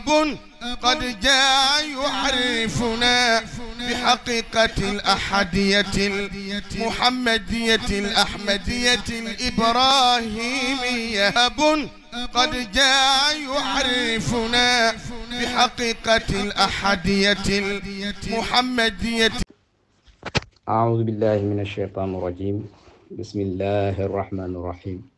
أب قد جاء يعرفنا بحقيقة الأحدية المحمدية الأحمدية الإبراهيمية. أب قد جاء يعرفنا بحقيقة الأحدية المحمدية. أعوذ بالله من الشيطان الرجيم. بسم الله الرحمن الرحيم.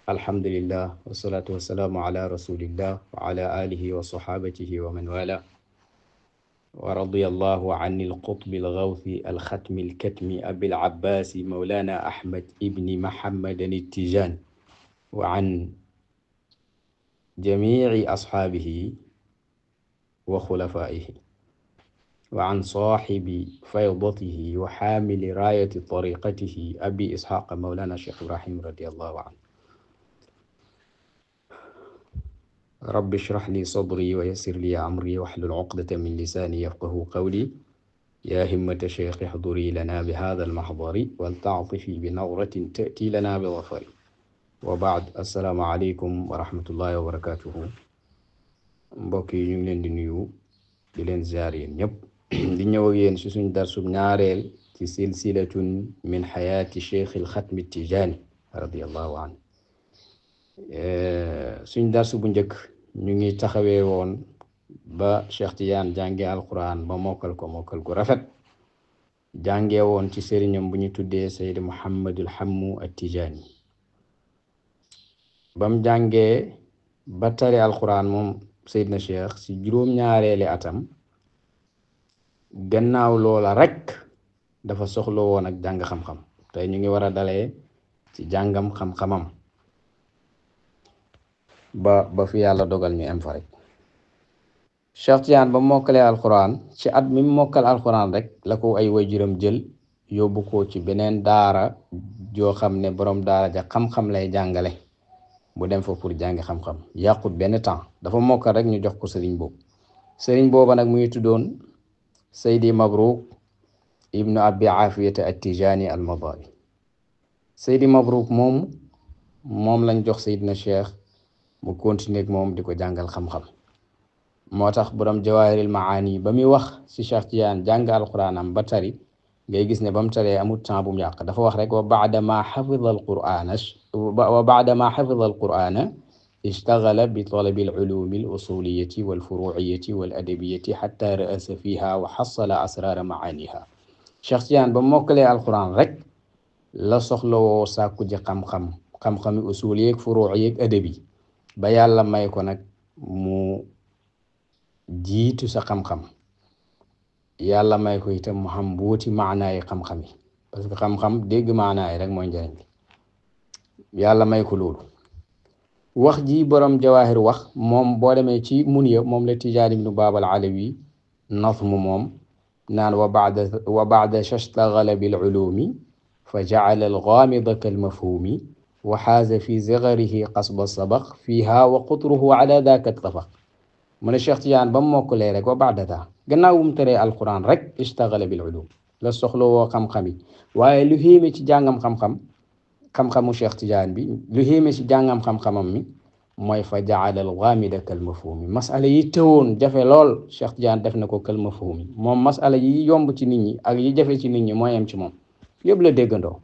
الحمد لله والصلاة والسلام على رسول الله وعلى آله وصحابته ومن والاه. ورضي الله عن القطب الغوث الختم الكتم أبي العباس مولانا أحمد ابن محمد التيجاني وعن جميع أصحابه وخلفائه وعن صاحب فيضته وحامل راية طريقته أبي إسحاق مولانا الشيخ إبراهيم رضي الله عنه. رب اشرح لي صدري ويسر لي أمري واحلل عقدة من لساني يفقه قولي. يا همة الشيخ احضري لنا بهذا المحضر ولتعطفي بنظرة تأتي لنا بظفر. وبعد، السلام عليكم ورحمة الله وبركاته. mbokk yi ñu ngi leen di nuyu di leen ziar yéen ñëpp di ñëw ak yéen ci suñ darsub ñaareel ci silsilatun min xayaati cheikh alxatmi tijaani radiallahu anhu. suñ darsu bu njëkk ñu ngi taxawee woon ba Cheikh Tidiane jàngee alquran ba mokkal gu rafet, jàngee woon ci sëriñam bu ñu tuddee Seydi Muhammadul Hammu at-Tijaani. bam jàngee ba tari alquran moom Seydina Cheikh si juróom-ñaareeli atam, gannaaw loola rek dafa soxla woon ak jàng xam-xam. tey ñu ngi war a dalee ci jàngam xam-xamam ba fi yàlla dogal ñu am fa rek. Cheikh Tidiane ba mokkalee alquran, ci at mi mokkal alquran rek la ko ay waajuram jël yóbbu ko ci beneen daara joo xam ne borom daara ja xam-xam lay jàngale. bu dem fa pour jàngi xam-xam, yàqut benn temps, dafa mokkal rek ñu jox ko sëriñ booba nag muy tuddoon Seydi Mabrouk ibnu Abi Afiyata at-Tijani al-Madani. Seydi Mabrouk moom lañ jox Seydina Cheikh mu continuer ak moom di ko jàngal xam-xam. moo tax borom Jawahiril Maani ba muy wax ci Cheikh Tidiane jàng alquranam ba tari, ngay gis ne ba mu taree amul temps bu mu yàq. dafa wax rek wa baada ma xafida alqurana ishtagala bi talabi alulumi alusuliyati walfuruiyati waladabiyati xatta ra'asa fiha wa xasala asrara maaniha. Cheikh Tidiane ba mokkalee alquran rek la soxlawoo sàkku ji xam-xami usul yeeg furuu yeeg adabi, ba yàlla may ko nag mu jiitu sa xam-xam. yàlla may ko itam mu xam mbooti maanaayi xam-xam yi, parce que xam-xam dégg maanaayi rek mooy njëriñ bi. yàlla may ko loolu. wax ji borom Jawahir wax moom boo demee ci Munya moom la Tijaani ibnu Baaba al-Alawi nazmu moom naan wa baada shashtaghala bil ulumi fa ja'ala al-ghamida kal mafhumi wa haaza fi zigarihi qasba sabaq fiha wa qutruhu ala dhaka ittafaq. mu ne Cheikh Tidiane ba mu mokkalee rek wa baada daa, gannaaw mu teree alquran rek ishtaghala bil ulum la soxla woo xam-xam yi. waaye lu xéeme ci jàngam xam-xamu Cheikh Tidiane bi, lu xéeme ci jàngam xam-xamam mi mooy fa ja'ala al-ghamida kal mafhumi. masala yi teewoon jafe lool Cheikh Tidiane def na ko kal mafhumi. moom masala yi yomb ci nit ñi ak yi jafe ci nit ñi mooy am ci moom, yëpp la déggandoo.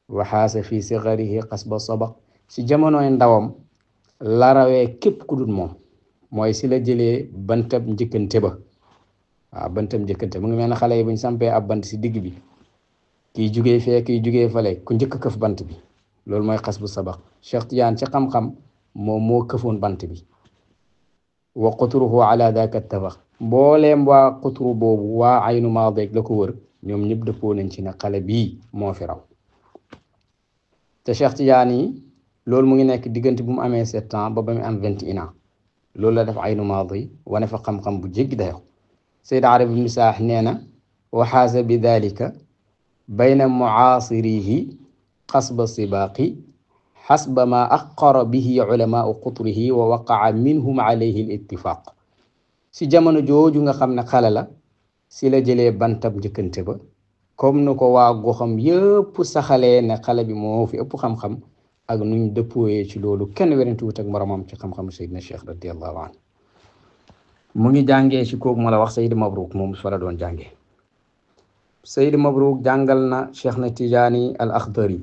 wa haasa fi sigarihi qasba sabaq, si jamonoy ndawam la rawee képp ku dul moom. mooy si la jëlee bantab njëkkante ba. waaw, bantab njëkkante mu ngi mel ne xale yi buñ sampee ab bant si digg bi, kiy jugee fee kiy jugee fale, ku njëkk këf bant bi, loolu mooy xas bu sabaq. Cheikh Tidiane ci xam-xam moom moo këfoon bant bi. wa qutruhu ala daka tabaq, mbooleem waa qutru boobu, waa aynu maadeeg la ko wër, ñoom ñëpp dëppoo nañ ci ne xale bii moo fi raw. te Cheikh Tidiane yi loolu mu ngi nekk diggante bu mu amee 7 ans ba ba mu am 21 ans. loolu la def aynu maadi wane fa xam-xam bu jéggi dayo. Sayyid Arab ibn Saax nee na wa xaasa bi dalika bayna mucaasirihi qasba sibaaqi xasba ma aqara bihi ulamaau qutrihi wa waqaca minhum alayhi al-ittifaaq. si jamono jooju nga xam ne xale la, si la jëlee bantab njëkkante ba, comme nu ko waa goxam yëpp saxalee ne xale bi moo fi ëpp xam-xam ak nuñ dëppooyee ci loolu kenn werante wut ak moromam ci xam-xamu Seydina Cheikh radiyallahu anhu mu ngi jàngee ci kooku ma la wax Seydi Mabrouk moom fa la doon jàngee Seydi Mabrouk jàngal na Cheikh na Tijaani al Akhdari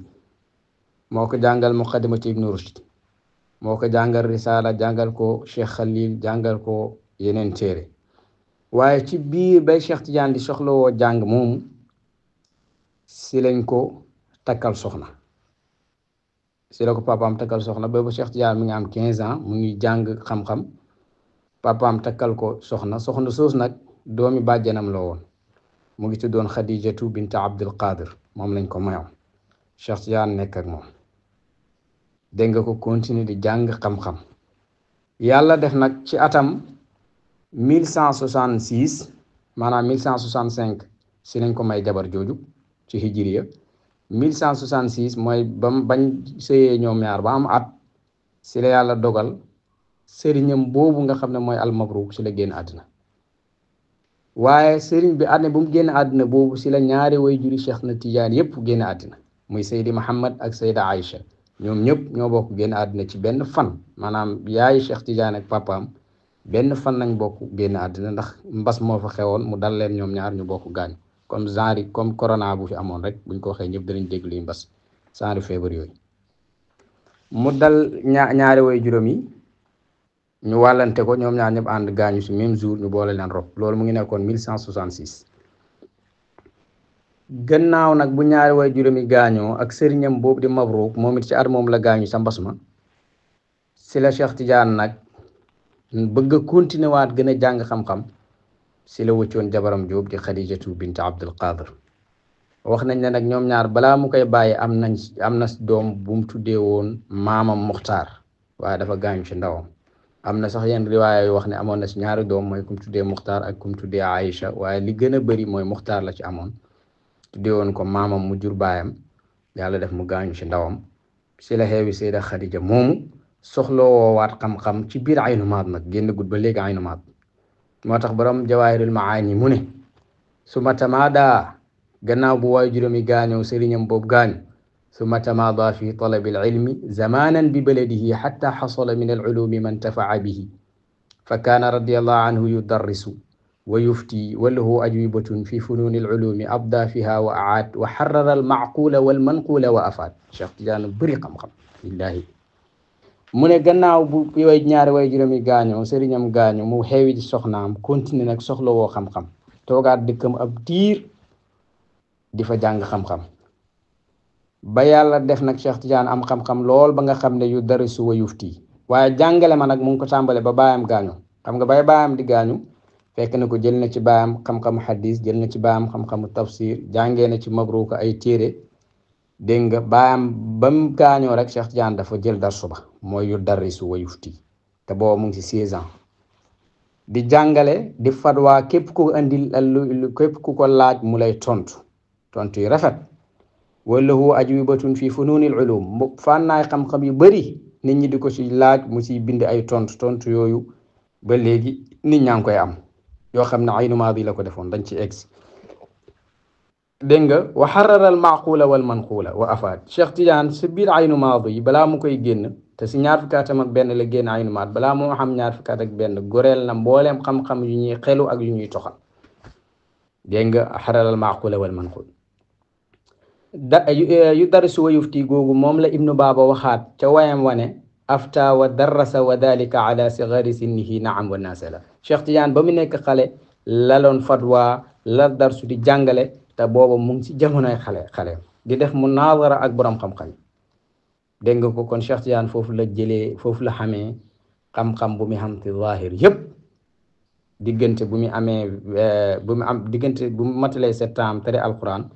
moo ko jàngal Muqaddimati Ibn Rushd moo ko jàngal Risaala jàngal ko Cheikh Khalil jàngal ko yeneen téere waaye ci biir bay Cheikh Tidiane di soxlawoo jàng moomu si lañ ko takkal soxna si la ko papaam takkal soxna boobu Cheikh Tidiane mi ngi am 15 ans mu ngi jàng xam-xam papaam takkal ko soxna soos nag doomi bàjjanam la woon mu ngi tuddoon Khadijatu bint Abdul Qadir moom lañ ko mayoon Cheikh Tidiane nekk ak moom dégg nga ko continuer di jàng xam-xam yàlla def nag ci atam 1166 maanaam 1165 si lañ ko may jabar jooju ci hijriya 1166 mooy bañ sëyee ñoom ñaar ba am at si la yàlla dogal sëriñam boobu nga xam ne mooy al Mabrouk si la génn àddina waaye sëriñ bi àddina bu mu génn àddina boobu si la ñaari way juri Cheikh na Tidiane yépp génn àddina muy Seydi Muhammad ak Seyda Aïcha ñoom ñëpp ñoo bokk génn àddina ci benn fan maanaam yaayu Cheikh Tidiane ak papaam benn fan nañ bokk génn àddina ndax mbas moo fa xewoon mu dal leen ñoom ñaar ñu bokk gaañ comme corona bu fi amoon rek buñ ko waxee ñëpp danañ dégg luy mbas genre feebar yooyu mu dal ñaari way juróom yi ñu wàllante ko ñoom ñaar ñëpp ànd gaañu si même jour ñu boole leen rob loolu mu ngi nekkoon 1166 gannaaw nag bu ñaari way juróomi gaañoo ak sëriñam boobu di Mabrouk moom it ci at moom la gaañu sa mbas ma si la Cheikh Tidiane nag bëgg a continuer waat gën a jàng xam-xam si la wëccoon jabaram Jóob di Khadijatu bint Abdul Qadir wax nañ ne nag ñoom ñaar balaa mu koy bàyyi am na doom bu mu tuddee woon maamam Muxtaar waaye dafa gaañu ci ndawam am na sax yenn riwaaya yu wax ne amoon na si ñaari doom mooy kum tuddee Muxtaar ak kum tuddee Aïcha waaye li gën a bëri mooy Muxtaar la ci amoon tuddee woon ko maamam mu jur baayam yàlla def mu gaañu ci ndawam si la xeewi Seyda Khadija moomu soxloo woowaat xam-xam ci biir Aynu Maad nag génn gud ba léegi Aynu Maad moo tax borom Jawaahirul Maani mu ne suma tamaada gannaaw bu waay juróomi gaañoo sëriñam boobu gaañu suma tamaada fi talabil ilmi zamanan bi baladihi xatta xasala min alculumi man tafaa bihi fa kaana radiallahu anhu yudarrisu wa yufti wa lahu ajwibatun fi fununi alculumi abda fiha wa aad wa xarara almacqula walmanqula wa afaad Cheikh Tidiane bëri xam-xam billahi mu ne gannaaw bu way ñaari way juróomi gaañoo sëriñam gaañu mu xeewi ci soxnaam continuer nag soxla woo xam-xam toogaat dëkkam ab diir di fa jàng xam-xam ba yàlla def nag Cheikh Tidiane am xam-xam lool ba nga xam ne yu darisu wa yufti waaye jàngale ma nag mu ngi ko tàmbale ba baayam gaañu xam nga bay baayam di gaañu fekk na ko jël na ci baayam xam-xamu xadis jël na ci baayam xam-xamu tafsir jàngee na ci Mabruuk ay téere dégg nga baayam ba mu gaañoo rek Cheikh Tidiane dafa jël darsu ba mooy yu darisu wa yufti te boobu mu ngi si 16 ans di jàngale di fatwa képp ku andil képp ku ko laaj mu lay tontu yu rafet wala hu ajwibatun fi fununil ulum fànnaay xam-xam yu bëri nit ñi di ko ci laaj mu ciy bind ay tontu yooyu ba léegi nit ñaa ngi koy am yoo xam ne Aynu Maadi la ko defoon dañ ci egsi dégg nga wa xarara al maaqula wal manqula wa afaad Cheikh Tidiane si biir Aynu Maadi yi balaa mu koy génn te si ñaar fukki atam ak benn la génn Aynu Maadi balaa moo xam ñaar fukki at ak benn goreel na mbooleem xam-xam yu ñuy xelu ak yu ñuy toxal dégg nga xarara al maaqula wal manqula yu darisu wa yufti googu moom la Ibnu Baaba waxaat ca wayam wane afta wa darasa wa dalika ala sigari sinnihi naam wa nasala Cheikh Tidiane ba mu nekk xale laloon fatwa la darsu di jàngale te booba mu ngi ci jamonoy xale di def munaadara ak borom xam-xam dégg nga ko kon Cheikh Tidiane foofu la xamee xam-xam bu mu xam ci zahir yëpp diggante bu mu amee diggante bu mu matalee 7 ans tere alquran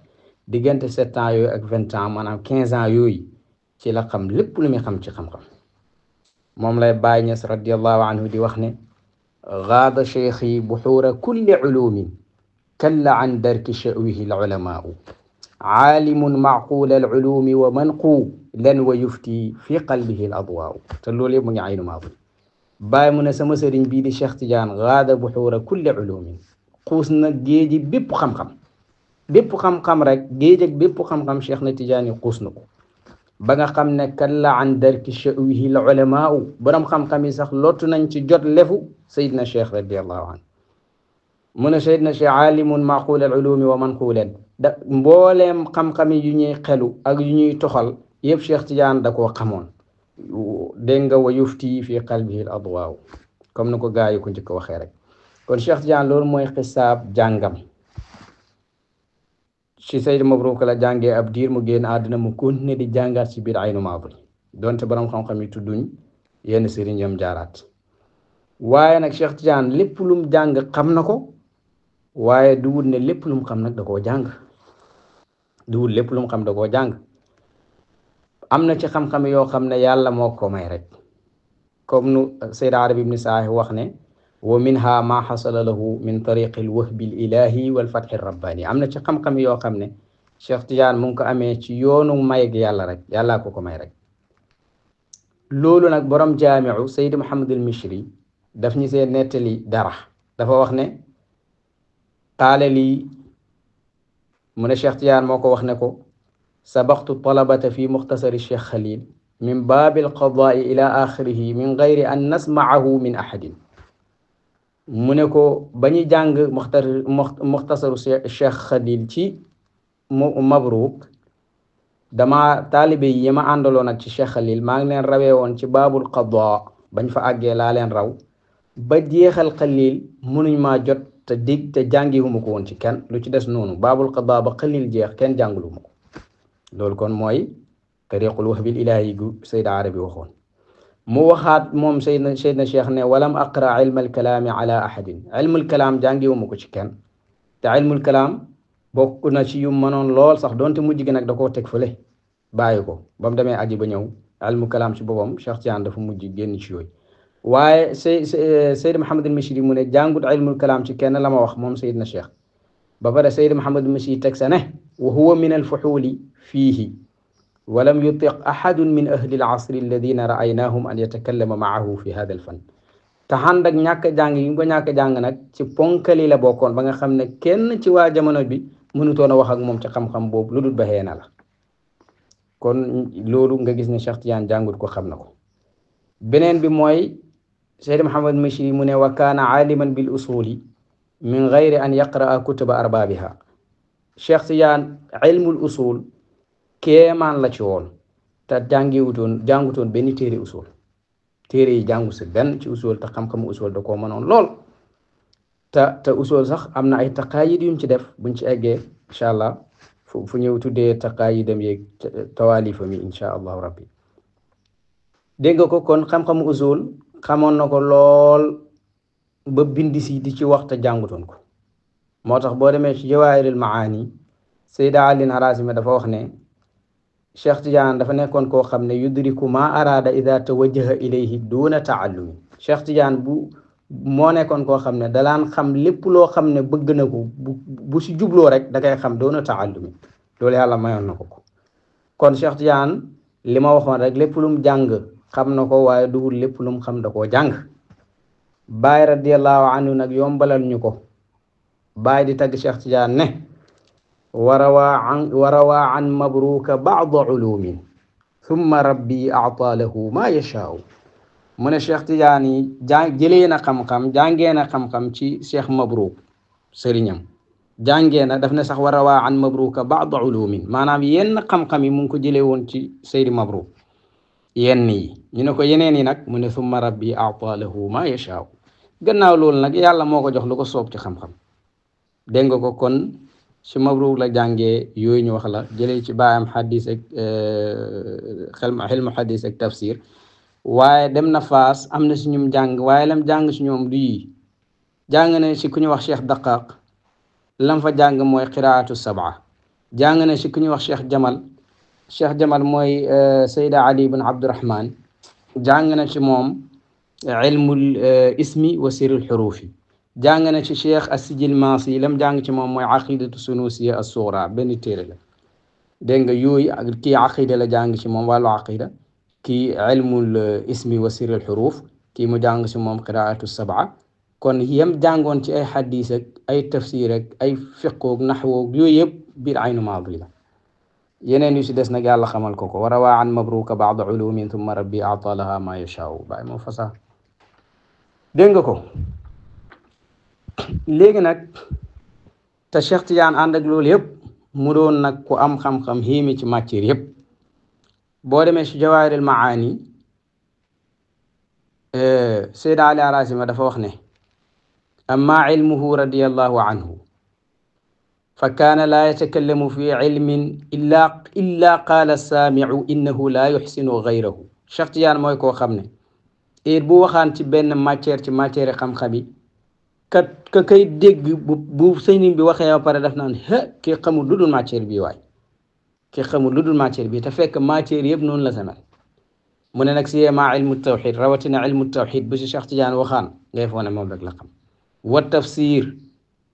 diggante 7 ans yooyu ak 20 ans maanaam 15 ans yooyu ci la xam lépp lu muy xam ci xam-xam moom lay Baay Ñas radiyallahu anhu di wax ne gaada cheikhi buxuura kulli culumin kalla an darki shawihi alulamaau caalimun macquula alculumi wa manquu lan wa yufti fi qalbihi aladwaau te loolu yëpp mu ngi Aynu Maadi Baay mu ne sama sëriñ bii di Cheikh Tidiane gaada buxuura kulli culumin xuus na géeji bépp xam-xam rek géej ak bépp xam-xam Cheikh na Tidiane xuus na ko ba nga xam ne kalla an darki sha'wihi al ulamaa borom xam-xam yi sax lottu nañ ci jot lefu Seydina Cheikh radiyallahu anhu mu ne Seydina Cheikh alimun maqul al ulumi wa manqulan da mbooleem xam-xam yu ñuy xelu ak yu ñuy toxal yëpp Cheikh Tidiane da koo xamoon dégg nga wa yufti fi qalbihi al adwaa comme na ko gaa yi ko njëkk waxee rek kon Cheikh Tidiane loolu mooy xisaab jàngam ci Seydi Mabrouk la jàngee ab diir mu génn àdduna mu continuer di jàngaat ci biir Aynu Maadi donte borom xam-xam yi tudduñ yenn sëriñ yam jaaraat waaye nag Cheikh Tidiane lépp lum jàng xam na ko waaye duwul ne lépp lum xam nag da koo jàng duwul lépp lum xam da koo jàng am na ci xam-xam yoo xam ne yàlla moo ko may rek comme nu Sayyid Arabi ibn Saahi wax ne wa minha ma xasala lahu min tariqi alwahbi alilahi walfatxi rabbani am na ci xam-xam yoo xam ne Cheikh Tidiane mu ngi ko amee ci yoonu mayeg yàlla rek yàllaa ko may rek loolu nag borom jaamiu Sayyid Muhammad al Mishri daf ñu see nettali dara dafa wax ne qaala lii mu ne Cheikh Tidiane moo ko wax ne ko sabaqtu talabata fi muxtasari Cheikh Khalil min baabi alqadaai ila axirihi min gayri an nasmaahu min ahadin mu ne ko ba ñu jàng muxtasaru Cheikh Khalil ci Mabrouk dama taalibe yi ma àndaloon ak ci Cheikh Khalil maa ngi leen rawee woon ci baabul qadaa bañ fa àggee laa leen raw ba jeexal Khalil munuñ maa jot te dig te jàngiwuma ko woon ci kenn lu ci des noonu baabul qadaa ba Khalil jeex kenn jàngaluma ko loolu kon mooy tariqul wahbil ilaahi gu Sayyid Arabi waxoon mu waxaat moom Seydina Cheikh ne walam aqra ilma alkalaami ala ahadin ilmul kalaam jàngiwuma ko ci kenn te ilmul kalaam bokk na ci yu mënoon lool sax donte mujj gi nag da koo teg fële bàyyi ko ba mu demee aji ba ñëw ilmul kalaam ci boppam Cheikh Tidiane dafa mujj génn ci yooyu waaye Seyd Muhammad al Mishri mu ne jàngut ilmul kalaam ci kenn la ma wax moom Seydina Cheikh ba pare Seyd Muhammad al Mishri teg sa ne wa huwa min alfuxuuli fiihi walam yutiq ahadun min ahli al-asri alladina ra'aynahum an yatakallama maahu fi hada al-fan te ànd ak ñàkk jàng yi ko ñàkk jàng nag ci ponkali la bokkoon ba nga xam ne kenn ci waa jamono bi mënutoon a wax ak moom ci xam-xam boobu lu dul baxee na la kon loolu nga gis ne Cheikh Tidiane jàngut ko xam na ko beneen bi mooy Seyd Muhammad Mishri mu ne wa kaana aaliman bil usuli min gayri an yaqra'a kutuba arbaabiha Cheikh Tidiane ilmul usul kéemaan la ci woon te jàngutoon benn téere usul téere yi jàngu si benn ci usul te xam-xamu usul da koo mënoon lool te usul sax am na ay taqaayid yum ci def buñ ci eggee incha allah fu ñëw tuddee taqaayidam yeeg tawaalifam yi incha allahu rabbi dégg nga ko kon xam-xamu usul xamoon na ko lool ba bindi si di ci wax te jàngutoon ko moo tax boo demee ci jawaahirul maani Sayda Ali Harazimi dafa wax ne Cheikh Tidiane dafa nekkoon koo xam ne yudriku ma araada ida tawajjaha ilayhi duna taallumi Cheikh Tidiane moo nekkoon koo xam ne dalaan xam lépp loo xam ne bëgg na ko bu si jubloo rek da koy xam duna taallumi loolu yàlla mayoon na ko kon Cheikh Tidiane li ma waxoon rek lépp lum jàng xam na ko waaye duhul lépp lum xam da koo jàng Baay radiyallahu anhu nag yombalal ñu ko Baay di tagg Cheikh Tidiane ne وروى عن مبروك بعض علوم ثم ربي أعطى له ما يشاء من الشيخ تجاني جلينا خم جانجينا خم شي شيخ مبروك سرينيام جانجينا دفنا صح وروى عن مبروك بعض علوم maanaam yenn xam-xam yi mu ngi ko jëlee woon ci Seydi Mabrouk yenn yi ñu ne ko yeneen yi nag mu ne summa rabbi a'ta lahu ma yashaa gannaaw loolu nag yàlla moo ko jox lu ko soob ci xam-xam dégg nga ko kon ci Mabrouk la jàngee yooyu ñu wax la jëlee ci baayam xadis ak xilmu xadis ak tafsir waaye dem na Faas am na si ñum jàng waaye lam jàng si ñoom du yi jàng na si ku ñu wax Cheikh Daqaq lam fa jàng mooy qiraatu sab'a jàng na si ku ñu wax Cheikh Jamal mooy Sayda Ali ibn Abdurrahman jàng na ci moom ilmul ismi wa sirrul xurufi jàng na ci Cheikh As-Sijil Maasi lam jàng ci moom mooy aqidatu sunusiya as-sughra benn téere la dégg nga yooyu ak kii aqida la jàng ci moom wàllu aqida kii ilmul ismi wa sirrul xuruf kii mu jàng ci moom qiraatu sab'a kon yam jàngoon ci ay xadis ak ay tafsir ak ay fiqoog naxwoog yooyu yëpp biir Aynu Maadi la yeneen yu si des nag yàlla xamal ko wa rawaa an mabruka ba'da ulumin thumma rabbi a'ta laha ma yashaa'u bàyyi moo fasa dégg nga ko. léegi nag te Cheikh Tidiane ànd ak loolu yëpp mu doon nag ku am xam-xam xiimi ci matière yëpp. boo demee si jawaahirul maani Seyd Ali Harazim dafa wax ne amma ilmuhu radiyallahu anhu fa kaana laa yatakallamu fi ilmin illa qaala saamiu innahu laa yuxsinu gayrahu. Cheikh Tidiane mooy koo xam ne heure bu waxaan ci benn matière ci matière xam-xam yi ka kay dégg bu sëñ bi waxee ba pare daf naan kii xamul lu dul matière bi waay kii xamul lu dul matière bi te fekk matière yëpp noonu la samel. mu ne nag si ma ilmu tawxid rawatina ilmu tawxid bu si Cheikh Tidiane waxaan ngay foog ne moom rek la xam. wa tafsir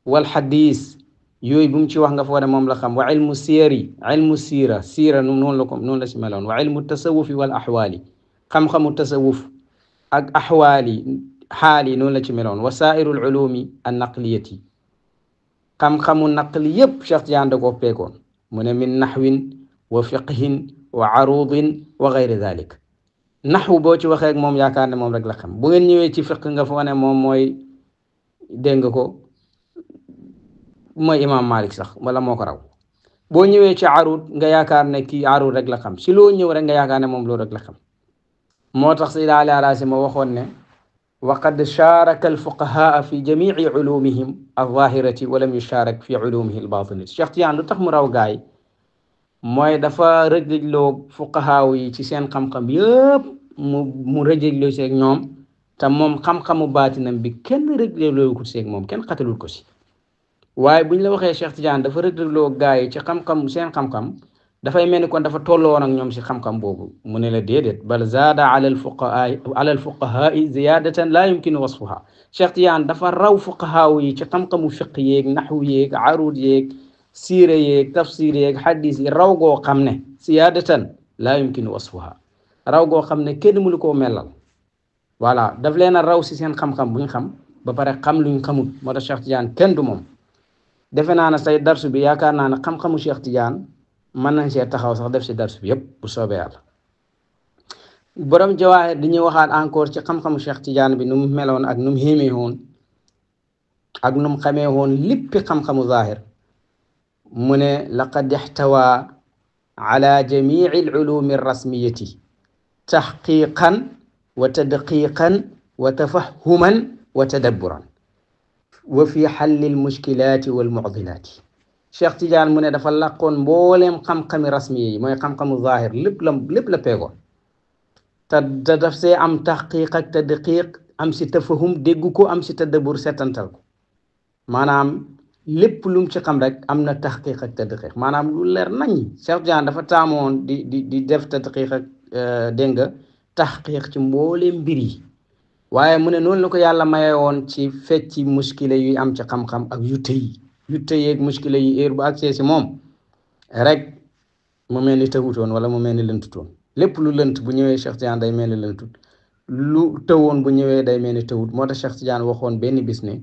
wal xadis yooyu bu mu ci wax nga foog ne moom la xam. wa ilmu siyari ilmu siira noonu la si meloon. wa ilmu tasawufi wal axwaali xam-xamu tasawuf ak axwaali xaal yi noonu la ci meloon. wa saa'irul ulumi an naqliyati xam-xamu naqli yëpp Cheikh Tidiane da koo peekoon. mu ne min naxwin wa fiqhin wa arudin wa gayri dalik. naxwu boo ci waxee ak moom yaakaar ne moom rek la xam. bu ngeen ñëwee ci fiq nga foog ne moom mooy dégg nga ko mooy imam Malik sax wala moo ko raw. boo ñëwee ci arud nga yaakaar ne kii arud rek la xam. si loo ñëw rek nga yaakaar ne moom loolu rek la xam. moo tax Sayyid Ali Harazim ma waxoon ne wa qad shaaraka alfuqahaa fi jamici culumihim alzahirati wa lam yushaarak fi culumihi albatinati. Cheikh Tidiane lu tax mu raw gaay mooy dafa rëjëjloo fuqahaaw yi ci seen xam-xam yëpp mu rëjëjloo seeg ñoom te moom xam-xamu baatinam bi kenn rëjëjloo ko seeg moom kenn xatalul ko si. waaye buñ la waxee Cheikh Tidiane dafa rëjëjloo gaay yi ci xam-xam seen xam-xam dafay mel ni kon dafa tolloon ak ñoom si xam-xam boobu. mu ne la déedéet bal zaada ala alfuqahaai ziyaadatan laa yumkinu wasfuha. Cheikh Tidiane dafa raw fuqahaaw yi ci xam-xamu fiq yeeg naxwu yeeg arud yeeg siira yeeg tafsir yeeg xadis yi raw goo xam ne ziyaadatan laa yumkinu wasfuha raw goo xam ne kenn mënu koo melal. voilà daf leen a raw si seen xam-xam buñ xam ba pare xam luñ xamul. moo tax Cheikh Tidiane kenn du moom. defe naa ne say darsu bi yaakaar naa ne xam-xamu Cheikh Tidiane mën nañ see taxaw sax def si darsu bi yëpp bu soobee yàlla. borom jawaahir dañuy waxaat encore ci xam-xamu Cheikh Tidiane bi nu mu meloon ak nu mu xéemee woon ak nu mu xamee woon léppi xam-xamu zaahir. mu ne laqad ixtawa ala jamici alculumi alrasmiyati taxqiqan wa tadqiqan wa tafahuman wa tadabburan wa fi xalli almushkilaati walmucdilaati. Cheikh Tidiane mu ne dafa laqoon mbooleem xam-xami rasmiya yi mooy xam-xamu zaahir lépp la peegoon te daf see am taxqiq ak tadqiq am si tafahum déggu ko am si tadabbur setantal ko. maanaam lépp lu mu ci xam rek am na taxqiq ak tadqiq maanaam lu leer nañ. Cheikh Tidiane dafa taamoon di def tadqiq ak dégg nga taxqiq ci mbooleem mbir yi. waaye mu ne noonu la ko yàlla maye woon ci fecci muskila yuy am ci xam-xam ak yu tëyeeg muskila yi heure bu accès si moom rek mu mel ni tëwutoon wala mu mel ni lëntutoon. lépp lu lënt bu ñëwee Cheikh Tidiane day mel ni lëntut lu tëwoon bu ñëwee day mel ni tëwut. moo tax Cheikh Tidiane waxoon benn bis ne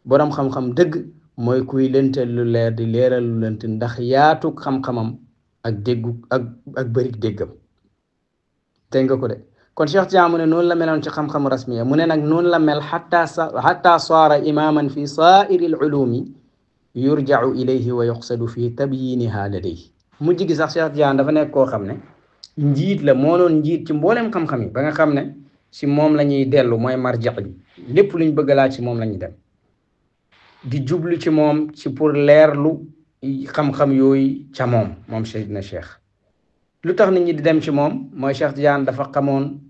borom xam-xam dëgg mooy kuy lëntal lu leer di leeral lu lënt ndax yaatu xam-xamam ak déggu ak bërik déggam. tey nga ko de kon Cheikh Tidiane mu ne noonu la meloon ci xam-xamu rasmiya. mu ne nag noonu la mel xatta saara imaman fi saairi al ulumi yurja'u ilayhi wa yuqsadu fi tabyiniha ladayhi. mujj gi sax Cheikh Tidiane dafa nekk koo xam ne njiit la moo doon njiit ci mbooleem xam-xam yi ba nga xam ne si moom la ñuy dellu mooy marja bi lépp luñ bëgg laaj si moom la ñuy dem di jublu ci moom ci pour leerlu xam-xam yooyu ca moom Seydina Cheikh. lu tax nit ñi di dem ci moom mooy Cheikh Tidiane dafa xamoon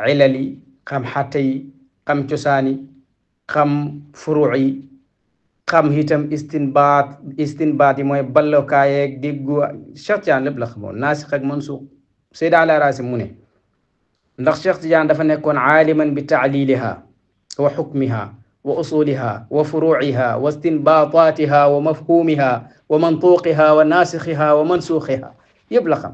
ilal yi xam xatte yi xam cosaan yi xam furu yi xam itam istinbaat yi mooy ballokaayeeg déggu. Cheikh Tidiane lépp la xamoon naasix ak mansuux. Sayyid Ali Harazim mu ne ndax Cheikh Tidiane dafa nekkoon aaliman bi taaliliha wa xukmiha wa usuliha wa furuuciha wa istinbaataatiha wa mafhumiha wa mantuuqiha wa naasixiha wa mansuuxiha yëpp la xam.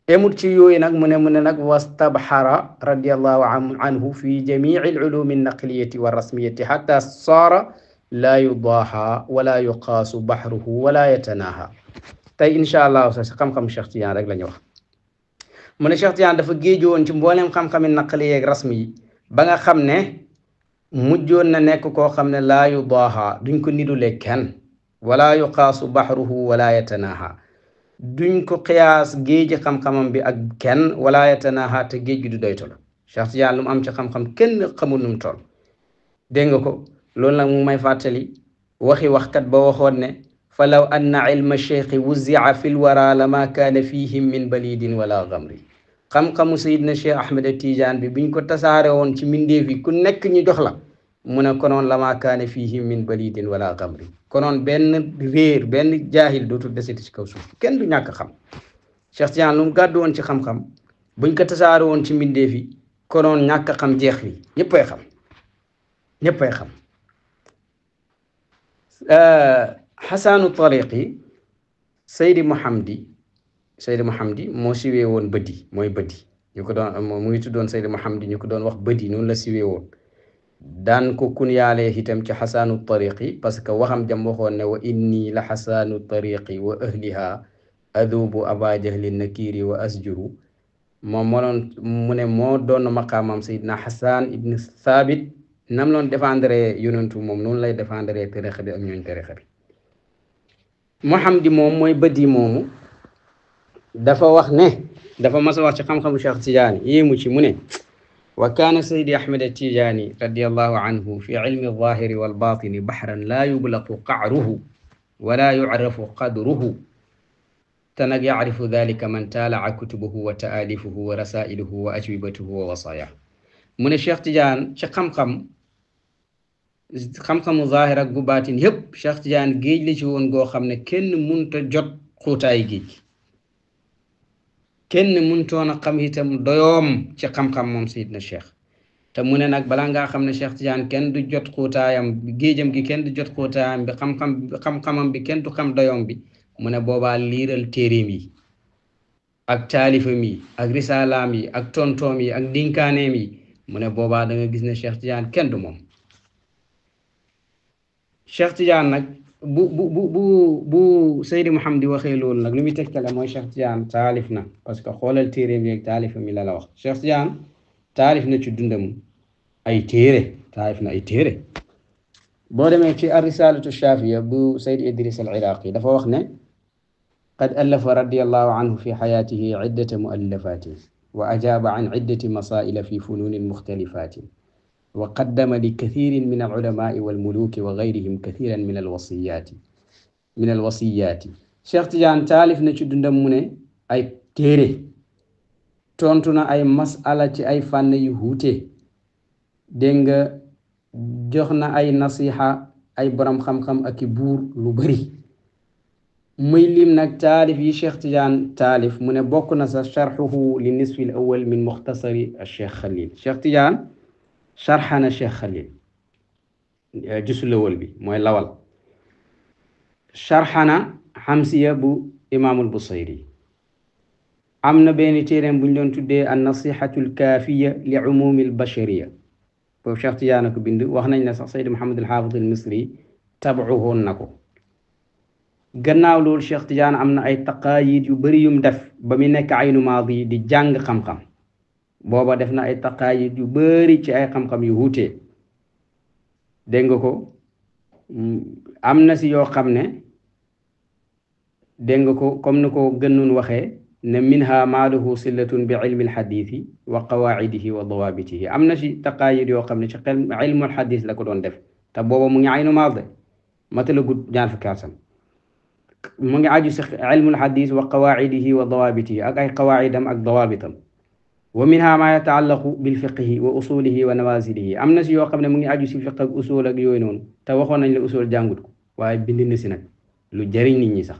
emut ci yooyu nag mu ne nag wastabxara radiallahu anhu fi jamici alculumi alnaqliyati wa rasmiyati xatta saara laa yudaaxa wala yuqaasu baxruhu wala yatanaaha. tey incha allah sa xam-xam Cheikh Tidiane rek la ñu wax mu ne Cheikh Tidiane dafa géeju woon ci mbooleem xam-xami naqali yeeg rasmi yi ba nga xam ne mujjoon na nekk koo xam ne laa yudaaha duñ ko nidule kenn wala yuqaasu baxruhu wala yatanaha duñ ko xiyaas géeji xam-xamam bi ak kenn wala yatanaha te géej gi du doytolo Cheikh Tidiane lu mu am ci xam-xam kenn xamul nu mu toll dégg nga ko loolu nag mu may fàttali waxi waxkat ba waxoon ne falaw anna ilma cheikhi wuzia fi lwara lama kaana fihim min balidin wala gamri xam-xamu sayidna Cheikh Ahmed Tidiane bi buñ ko tasaare woon ci mbindeef yi ku nekk ñu jox la mu ne konoon lama kaana fihim min balidin wala gamri konoon benn réer benn jaahil dootul deseti ci kaw suuf kenn du ñàkk xam Cheikh Tidiane lu mu gàddu woon ci xam-xam buñ ko tasaare woon ci mbindeef yi konoon ñàkk xam jeex wi ñëppay xam ñëppay xam xasaanu tariqi Seydi Mouhamdi moo siwee woon bëdi mooy bëdi ñu ko doon mu ngi tuddoon Seydi Mouhamdi ñu ko doon wax bëdi noonu la siwee woon daan ko kunyaalee itam ci xasaanu tariqi parce que waxam jam waxoon ne wa inni la xasaanu tariqi wa ahliha adubu aba jahli nakiri wa asjuru moom moo doon mu ne moo doon maqaamam Seydina Xasan ibn Thabit nam loon défendre yonentu moom noonu lay défendre tariqa bi ak ñooñ tariqa bi Mouhamdi moom mooy bëdi moomu dafa wax ne dafa mas a wax ci xam-xamu Cheikh Tidiane yéemu ci mu ne wa kaana Seydi Ahmed Tidiane radiallahu anhu fi ilmi alzahiri walbatini baxran laa yublaqu qacruhu wala yucrafu qadruhu te nag yacrifu dalika man taalaca kutubuhu wa taalifuhu wa rasailuhu wa ajwibatuhu wa wasaaya mu ne Cheikh Tidiane ci xam-xamu zahir ak gu baatin yëpp Cheikh Tidiane géej la ci woon goo xam ne kenn munta jot xuutaay géej kenn muntoon a xam itam doyoom ci xam-xam moom Seydina Cheikh te mu ne nag balaa ngaa xam ne Cheikh Tidiane kenn du jot xuutaayam géejam gi kenn du jot xuutaayam bi xam-xamam bi kenn du xam doyoom bi mu ne boobaa liiral téeréem yi ak taalifam yi ak risalaam yi ak tontoom yi ak dinkaaneem yi mu ne boobaa da nga gis ne Cheikh Tidiane kenn du moom Cheikh Tidiane nag bu Seydi Mouhamdi waxee loolu nag lu muy tegtale mooy Cheikh Tidiane taalif na parce que xoolal téeréem yeeg taalifam yi la wax Cheikh Tidiane taalif na ci dundam ay téere taalif na ay téere boo demee ci ar-risalatu shafiya bu Seydi Idris al-Iraqi dafa wax ne qad allafa radiyallahu anhu fi xayaatihi ciddata muallafatin wa ajaaba an ciddati masaila fi fununin muxtalifatin wa qaddama li kathirin min al-ulamai wal-muluki wa gayrihim kathiran min al-wasiyaati Cheikh Tidiane taalif na ci dundam mu ne ay téere tontu na ay masala ci ay fànn yu wuute dégg nga jox na ay nasiha ay borom xam-xam ak i buur lu bari muy lim nag taalif yi Cheikh Tidiane taalif mu ne bokk na sa sharxuhu li nisfi al awal min muxtasari Cheikh Khalil Cheikh Tidiane sharxana Cheikh Khalil jusul awal bi mooy lawal sharxana xamsiya bu imaamul Busayri am na benn téereem bu ñu doon tuddee an nasihatu al kaafiya li umumi al bashariya boobu Cheikh Tidiane ko bind wax nañ ne sax Seydi Mouhamed al Haafid al Misri tabaxoon na ko gannaaw loolu Cheikh Tidiane am na ay taqaayid yu bari yum def ba mu nekk aynu maadi di jàng xam-xam booba def na ay taqaayid yu bari ci ay xam-xam yu wuute dégg nga ko am na si yoo xam ne dégg nga ko comme ni ko gënnoon waxee ne minha maaluhu sillatun bi ilmi alxadiisi wa qawaacidihi wa dawaabitihi am na si taqaayid yoo xam ne ci xel ilmu alxadiis la ko doon def te booba mu ngi aynu maadi matala gudd ñaar fukki at mu ngi aju si ilmu alxadiis wa qawaacidihi wa dawaabitihi ak ay qawaacidam ak dawaabitam wa minha ma yataallaqu bilfiqhi wa usulihi wa nawazilihi am na si yoo xam ne mu ngi aju si fiq ak usul ak yooyu noonu te waxoon nañ la usul jàngut ko waaye bind na si nag lu jëriñ nit ñi sax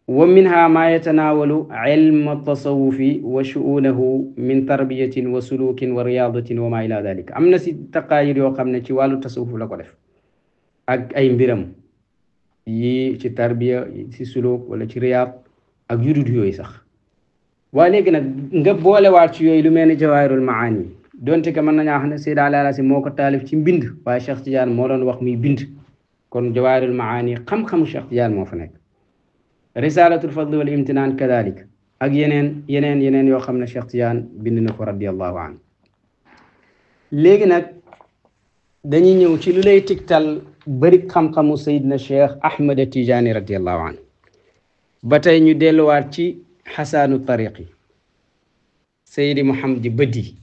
wa minha ma yatanaawalu ilma tasawufi wa shu'unahu min tarbiyatin wa sulukin wa riyadatin wa ma ila dalika am na si taqaayir yoo xam ne ci wàllu tasawuf la ko def ak ay mbiram yi ci tarbiya ci suluk wala ci riyaad ak yudut yooyu sax waaye léegi nag nga boolewaat ci yooyu lu mel ni jawaahirul maani donte que mën nañaa xam ne Seydi Ali Harazim moo ko taalif ci mbind waaye Cheikh Tidiane moo doon wax muy bind kon jawaahirul maani xam-xamu Cheikh Tidiane moo fa nekk risalatul fadl wal imtinaan kadalik ak yeneen yoo xam ne Cheikh Tidiane bind na ko radiyallahu anhu léegi nag dañuy ñëw ci lu lay tigtal bari xam-xamu Seydina Cheikh Ahmad Tidiane radiyallahu anhu ba tey ñu delluwaat ci xasaanu tariqi Seydi Muhammad Badi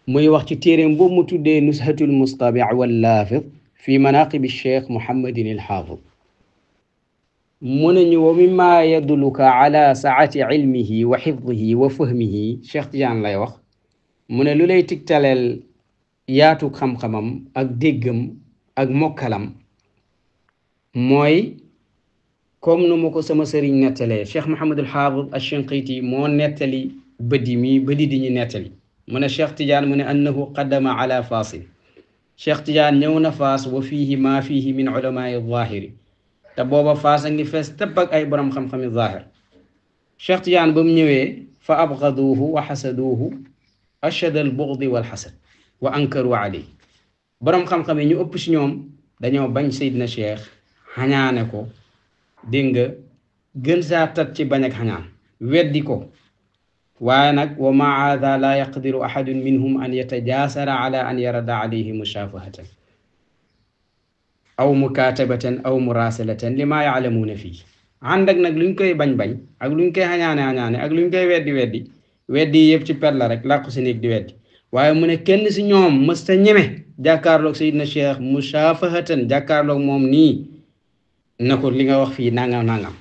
muy wax ci téeréem boobu mu tuddee nushatul mustabi wal laafid fi manaqibi Cheikh Muhammadin al Haafid mu ne ñu wa mimma yadulluka ala saati ilmihi wa xifdihi wa fahmihi Cheikh Tidiane lay wax mu ne lu lay tigtaleel yaatu xam-xamam ak déggam ak mokkalam mooy comme nu ma ko sama sëriñ nettalee Cheikh Muhammadul Haafid Ash-Shinqiti moo nettali Badi di ñu nettali mu ne Cheikh Tidiane mu ne annahu qaddama ala Faasil Cheikh Tidiane ñëw na Faas wa fiihi maa fiihi min ulamaai zaahiri te booba Faas a ngi fees tëpp ak ay borom xam-xami zaahir Cheikh Tidiane ba mu ñëwee fa abgaduuhu wa xasaduuhu ashad al bugdi wal xasad wa ankaru alayhi borom xam-xam yi ñu ëpp si ñoom dañoo bañ Seydina Cheikh xañaane ko dégg nga gën saa tat ci bañ ak xañaan weddi ko waaye nag wa ma haada la yaqdiru ahadun minhum an yatajaasara ala an yarada alayhi mushafahatan aw mukatabatan aw murasalatan lima yaalamuuna fii ànd ak nag luñ koy bañ-bañ ak luñ koy xañaane ak luñ koy weddi yëpp ci per la rek làqu si néeg di weddi waaye mu ne kenn si ñoom mës ta ñeme jàkkaarloog Seydina Cheikh mushafahatan jàkkaarloog moom nii na ko li nga wax fii nangam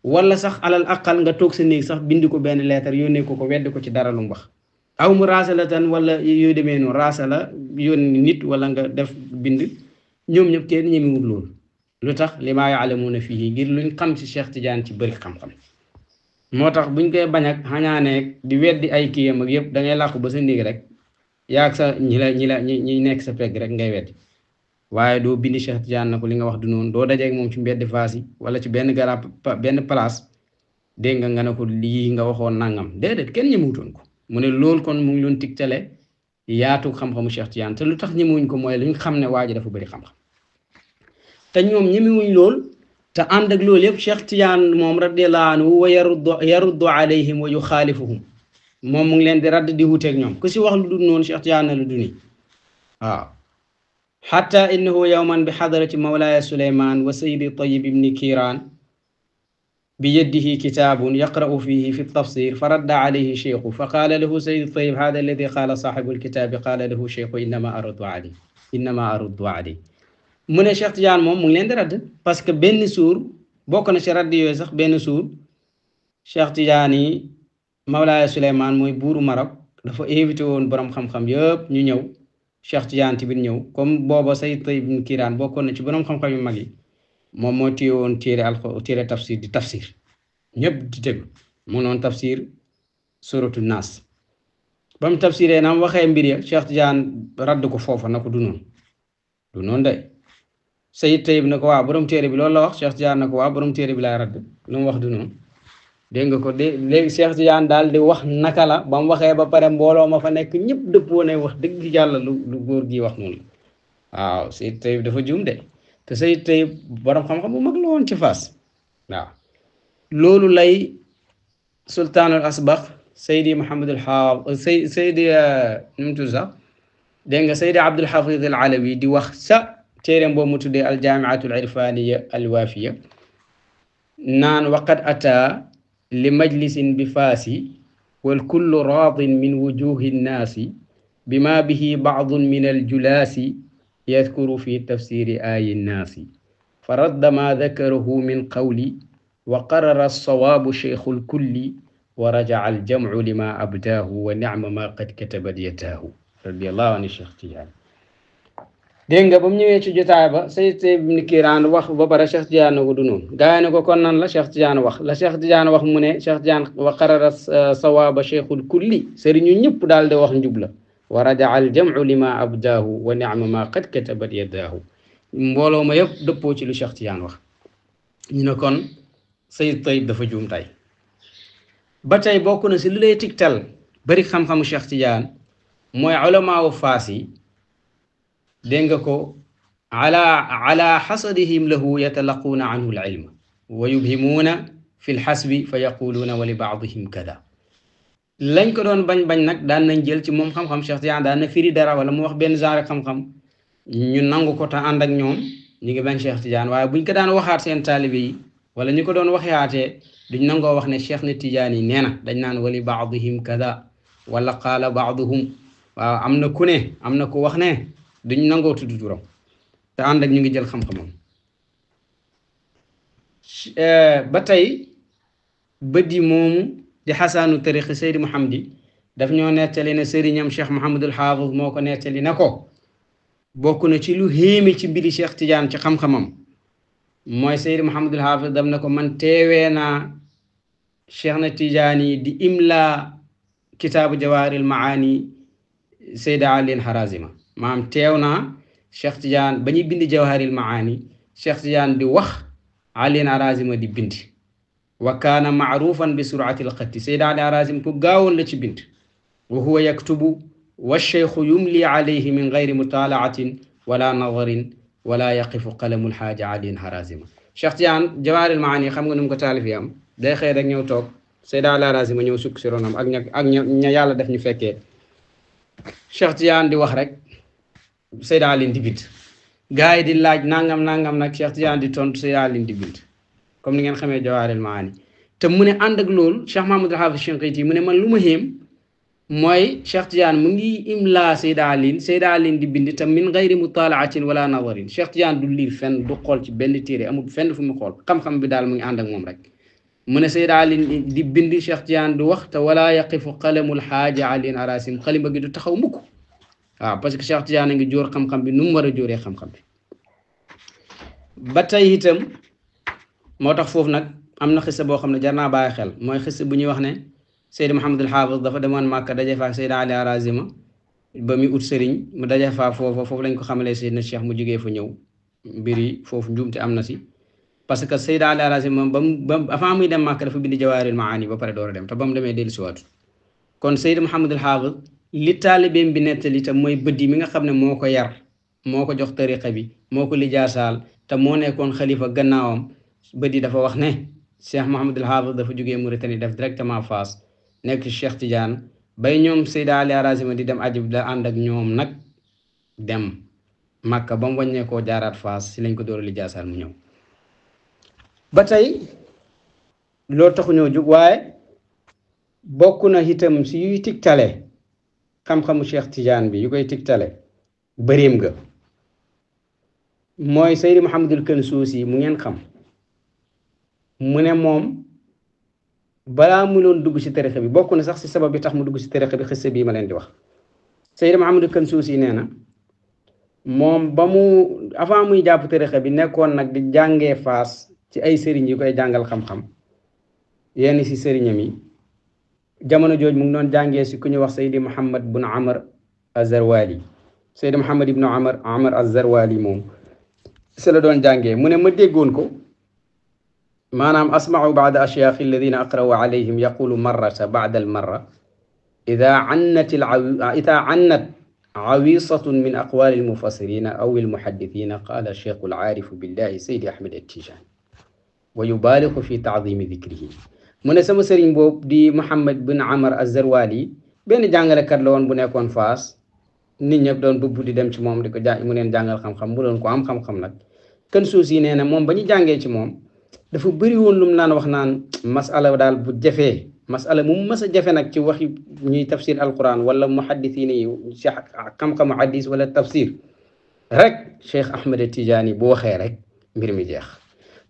wala sax alal aqal nga toog sa néeg sax bind ko benn leetar yónnee ko weddi ko ci dara lu mu wax aw mu raasalatan wala yooyu demee noonu raasala yónni nit wala nga def bind ñoom ñëpp kenn ñemewul loolu lu tax li maa yaalamuuna fii ngir luñ xam ci Cheikh Tidiane ci bëri xam-xam moo tax buñ koy bañ ak xañaaneeg di weddi ay kiyam ak yëpp da ngay làqu ba sa néeg rek yaag sa ñi nekk sa pegg rek ngay weddi waaye doo bindi Cheikh Tidiane na ko li nga wax du noonu doo dajeeg moom ci mbedd faas yi wala ci benn garab benn place dégg nga ne ko lii nga waxoon nangam déedéet kenn ñemewutoon ko mu ne loolu kon mu ngi doon tigtale yaatu xam-xamu Cheikh Tidiane te lu tax ñemewuñ ko mooy luñ xam ne waa ji dafa bëri xam-xam te ñoom ñemewuñ lool te ànd ak loolu yëpp Cheikh Tidiane moom radiyallahu anhu wa yaruddu alayhim wa yuxaalifuhum moom mu ngi leen di radd di wuteeg ñoom ku si wax lu dul noonu Cheikh Tidiane na lu duni waaw xatta innahu yawman bi xadarati mawlaaya Suleymaan wa sayidi Tayyib ibni Kiiraan bi yadihi kitaabun yaqra'u fihi fi tafsir fa radda alayhi cheikhu fa qaala lahu sayidi Tayyib hada alladi qaala saaxibu alkitaabi qaala lahu cheikhu innama aruddu alayhi mu ne Cheikh Tidiane moom mu ngi leen di radd parce que benn suur bokk na ci radd yooyu sax benn suur Cheikh Tidiane yi mawlaaya Suleymaan mooy buuru Maroc dafa invité woon borom xam-xam yëpp ñu ñëw Cheikh Tidiane tamit ñëw comme booba Sayyid Tayyib ibn Kiiraan bokkoon na ci borom xam-xam yu mag yi moom moo téye woon téere tafsir di tafsir ñëpp di déglu mu noon tafsir suratu naas ba mu tafsiree na mu waxee mbir ya Cheikh Tidiane radd ko foofa na ko du noonu de Sayyid Tayyib na ko waaw borom téere bi loolu la wax Cheikh Tidiane na ko waaw borom téere bi laay radd lu mu wax du noonu dégg nga ko léegi Cheikh Tidiane daal di wax naka la ba mu waxee ba pare mbooloo ma fa nekk ñëpp dëppoo ne wax dëgg yàlla lu góor gi wax noonu la waaw Sayyid Tayyib dafa juum de te Sayyid Tayyib borom xam-xam bu mag la woon ci Faas waaw loolu lay sultaanul asbax Seydi Muhammadul Haafid Seydi nu mu tudd sax dégg nga Seydi Abdul Hafiz al Alawi di wax sa téereem boobu mu tuddee al jaamiatul irfaniya al waafiya naan waqad ataa li majlisin bi faasi wal kullu raadin min wujuhi nnaasi bima bihi baadun min aljulaasi yadkuru fi tafsiri aayi nnaasi fa radda ma dakarahu min qawli wa qarara alsawaabu cheikhu lkulli wa rajaca aljamcu lima abdaahu wa nicma ma qad katabat yataahu radiallahu anhu Cheikh Tidiane dégg nga ba mu ñëwee ci jotaay ba Sayyid Tayyib ibn Kiiraan wax ba pare Cheikh Tidiane ko du noonu gaa yi ne ko kon nan la Cheikh Tidiane wax mu ne Cheikh Tidiane wa qarara sawaaba cheikhul kulli sëriñu ñëpp daal di wax njub la wa rajaca aljamcu lima abdaahu wa nicma ma qad katabat yadaahu mbooloo ma yëpp dëppoo ci lu Cheikh Tidiane wax ñu ne kon Sayyid Tayyib dafa juum tay ba tey bokk na si lu lay tigtal bari xam-xamu Cheikh Tidiane mooy ulamaawu Faas yi dégg nga ko ala xasadihim lahu yatalaquuna anhu alilma wa yubhimuuna fi lxasbi fa yaquluuna wa li baadihim kada lañ ko doon bañ nag daan nañ jël ci moom xam-xam Cheikh Tidiane daan na firi dara wala mu wax benn genre xam-xam ñu nangu ko te ànd ak ñoom ñu ngi bañ Cheikh Tidiane waaye buñ ko daan waxaat seen taalibe yi wala ñu ko doon waxeaatee duñ nangoo wax ne Cheikh na Tidiane yi nee na dañ naan wali baadihim kada wala qaala baaduhum waaw am na ku ne am na ku wax ne duñ nangoo tudd turam te ànd ak ñu ngi jël xam-xamam ba tey bëddi moomu di xasaanu tariqi Seydi Mouhamdi daf ñoo nettali ne sëriñam Cheikh Mouhamadul Hafiz moo ko nettali na ko bokk na ci lu héeme ci mbiri Cheikh Tidiane ci xam-xamam mooy Seydi Mouhamadul Hafiz daf na ko man teewee naa Cheikh na Tidiane yi di imla kitaabu Jawaahiril Maani Seyda Alin Harazima maam teew naa Cheikh Tidiane ba ñuy bind Jawaahiril Maani Cheikh Tidiane di wax Alin Harazima di bind wa kaana maarufan bi surati lxatti Seyda Ali Harazim ku gaawoon la ci bind wa huwa yaktubu wa cheikhu yumli alayhi min gayri mutalaatin wala nadarin wala yaqifu qalamu lxaaja Alin Harazima Cheikh Tidiane Jawaahiril Maani xam nga nu mu ko taalif am day xëy rek ñëw toog Seyda Ali Harazima ñëw sukk si ronam ak ña yàlla def ñu fekkee Cheikh Tidiane di wax rek Seyda Ali di bind gars yi di laaj nangam nag Cheikh Tidiane di tontu Seyda Ali di bind comme ni ngeen xamee Jawaahiril Maani te mu ne ànd ak loolu Cheikh Mahamadul Hafiz Shinqiti mu ne man lu ma xéem mooy Cheikh Tidiane mu ngi imla Seyda Ali di bind te min gayri mutalaatin wala nadarin Cheikh Tidiane du liir fenn du xool ci benn téere amul fenn fu mu xool xam-xam bi daal mu ngi ànd ak moom rek mu ne Seyda Ali di bind Cheikh Tidiane du wax te wala yaqifu qalamul xaaja Alin Harazim xalima gi du taxaw mukk waaw parce que Cheikh Tidiane a ngi jóor xam-xam bi nu mu war a jóoree xam-xam bi ba tey itam moo tax foofu nag am na xissa boo xam ne jar naa bàyyi xel mooy xissa bu ñuy wax ne Seydi Mouhamadul Hafiz dafa demoon Màkka daje fa ak Seyda Ali Harazima ba muy ut sëriñ mu daje fa foofu lañ ko xamalee Seydina Cheikh mu jógee fa ñëw mbir yi foofu njuumte am na si parce que Seyda Ali Harazima ba avant muy dem Màkka dafa bind Jawaahiril Maani ba pare door a dem te ba mu demee dellu si waatu kon Seydi Mouhamadul Hafiz li taalibeem bi nettali te mooy bëddi mi nga xam ne moo ko yar moo ko jox tariqa bi moo ko lijaasaal te moo nekkoon xalifa gannaawam bëddi dafa wax ne Cheikh Mouhamadul Hafiz dafa jógee Mauritanie def directement Fass nekk ci Cheikh Tidiane bay ñoom Seyda Ali Harazima di dem ajib la ànd ak ñoom nag dem Makka ba mu wàññeekoo jaaraat Fass si lañ ko door a lijaasaal mu ñëw ba tey loolu taxu ñoo jóg waaye bokk na itam si yuy tigtale xam-xamu Cheikh Tidiane bi yu koy tigtale bëreem ga mooy Seydi Mouhamadul Kansuusi mu ngeen xam mu ne moom balaa mu doon dugg si tarixa bi bokk na sax si sabab bi tax mu dugg si tarixa bi xisse bii ma leen di wax Seydi Mouhamadul Kansuusi nee na moom ba mu avant muy jàpp tarixa bi nekkoon nag di jàngee Faas ci ay sëriñ yu koy jàngal xam-xam yenn si sëriñam yi jamono jooj mu ngi doon jàngee si ku ñu wax Seydi Mouhamad bun Amar Az-Zarwali Seydi Mouhamad ibnu Amar Az-Zarwali moom si la doon jàngee mu ne ma déggoon ko maanaam asma'u ba'da ashyaakhi alladhina aqra'u alayhim yaqulu marrata ba'da al-marra idha annat awisatun min aqwali al-mufassirina aw al-muhaddithina qala ash-shaykh al-'arif billahi Seydi Ahmed At-Tijani wa yubalighu fi ta'zimi dhikrihi mu ne sama sëriñ boobu di Mouhamad bin Amar Az-Zarwali benn jàngalekat la woon bu nekkoon Faas nit ñëpp doon bëgg di dem ci moom di ko mu neen jàngal xam-xam mu doon ko am xam-xam nag Kansuusi nee na moom ba ñu jàngee ci moom dafa bëri woon lu mu naan wax naan masala daal bu jafee masala mu mës a jafe nag ci waxi ñuy tafsir alquran wala muhaddisiin yi ci xam-xamu hadis wala tafsir rek Cheikh Ahmed Tidiane bu waxee rek mbir mi jeex